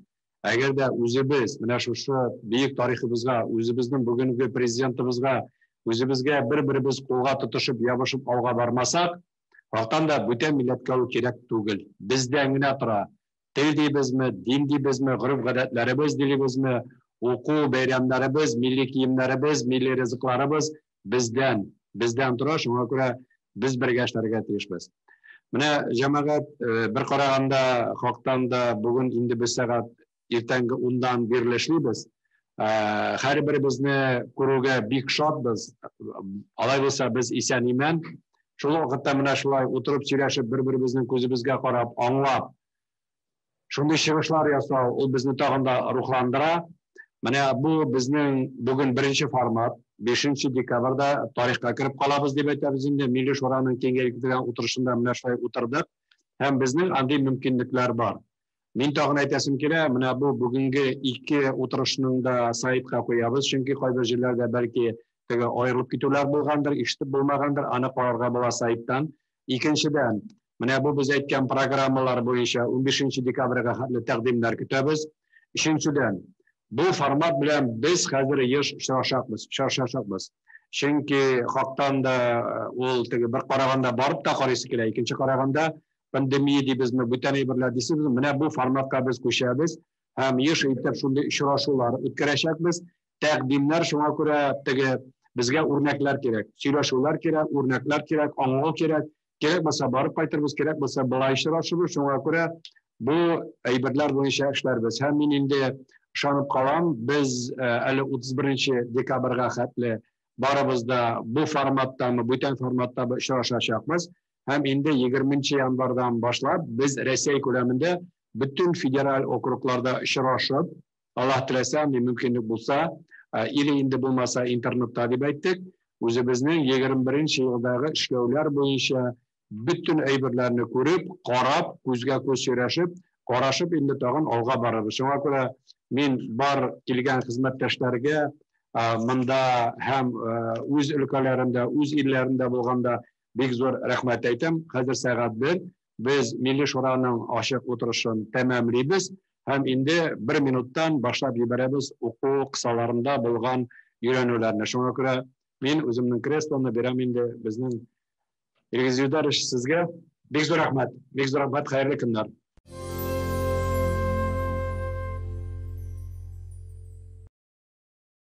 S1: әгәр дә үзебез менә шушы бөек тарихыбызга, үзебезнең бүгенге президентыбызга, үзебезгә бер-беребез кулга тотышып, ябышып алга бармасак, Хактан да бүтән милләткә ул кирәк түгел. Бездән генә тора. Тел дибезме, дин дибезме, гореф-гадәтләребез дибезме, уку, бәйрәмнәребез, милли киемнәребез, милли ризыкларыбыз бездән, бездән тора. Шуңа күрә без бергә эшләргә тиешбез. Менә җәмәгать, бер караганда, хактан да бүген инде без сәгать иртәнге 10-дан бирле эшлибез. Һәрберебезне күрүгә бик шатбыз. Алай булса без исән-имән. Шул вакытта менә шулай утырып сөйләшеп, бер-беребезнең күзебезгә карап, аңлап, шундый чыгышлар ясау, ул безне тагын да рухландыра. Менә бу безнең бүген беренче формат, 5 декабрьдә тарихка кереп калабыз дип әйтәбез инде. Милли Шураның киңәйтелгән утырышында менә шулай утырдык. Һәм безнең андый мөмкинлекләр бар. Мин тагын әйтәсем килә, менә бу бүгенге ике утырышның да сайтка куябыз, чөнки кайбер җирләрдә бәлки теге аерылып китүләр булгандыр, ишетеп булмагандыр, аны карарга була сайттан. Икенчедән, менә бу без әйткән программалар буенча 15 декабрьгә хәтле тәкъдимнәр көтәбез. Өченчедән, бу формат белән без хәзер еш очрашакбыз, очрашачакбыз. Чөнки хактан да ул теге бер караганда барып та карыйсы килә, икенче караганда пандемия дибезме, бүтән әйберләр дисезме, менә бу форматка без күчәбез һәм еш итеп шундый очрашулар үткәрәчәкбез. Тәкъдимнәр шуңа күрә теге безгә үрнәкләр кирәк, сөйләшүләр кирәк, үрнәкләр кирәк, аңлау кирәк. Кирәк булса барып кайтырбыз, кирәк булса былай очрашырбыз. Шуңа күрә бу әйберләр буенча эшләрбез. Һәм мин инде ышанып калам, без әле 31 декабрьгә хәтле барыбыз да бу форматтамы, бүтән форматтамы очрашачакбыз. Һәм инде 20 январьдан башлап без Рәсәй күләмендә бөтен федераль округларда очрашып, Аллаһ теләсә, андый мөмкинлек булса, или инде булмаса интернетта дип әйттек, үзебезнең 21 елдагы эшләүләр буенча бөтен әйберләрне күреп, карап, күзгә күз сөйләшеп, карашып инде тагын алга барырбыз. Шуңа күрә мин бар килгән хезмәттәшләргә монда һәм үз өлкәләрендә, үз илләрендә булганда бик зур рәхмәт әйтәм. Хәзер сәгать 1. Без Милли Шураның ачык утырышын тәмамлыйбыз һәм инде бер минуттан башлап җибәрәбез уку кысаларында булган өйрәнүләрне. Шуңа күрә мин үземнең кресломны бирәм инде безнең Илгиз Илдарович сезгә. Бик зур рәхмәт. Бик зур рәхмәт. Хәерле көннәр.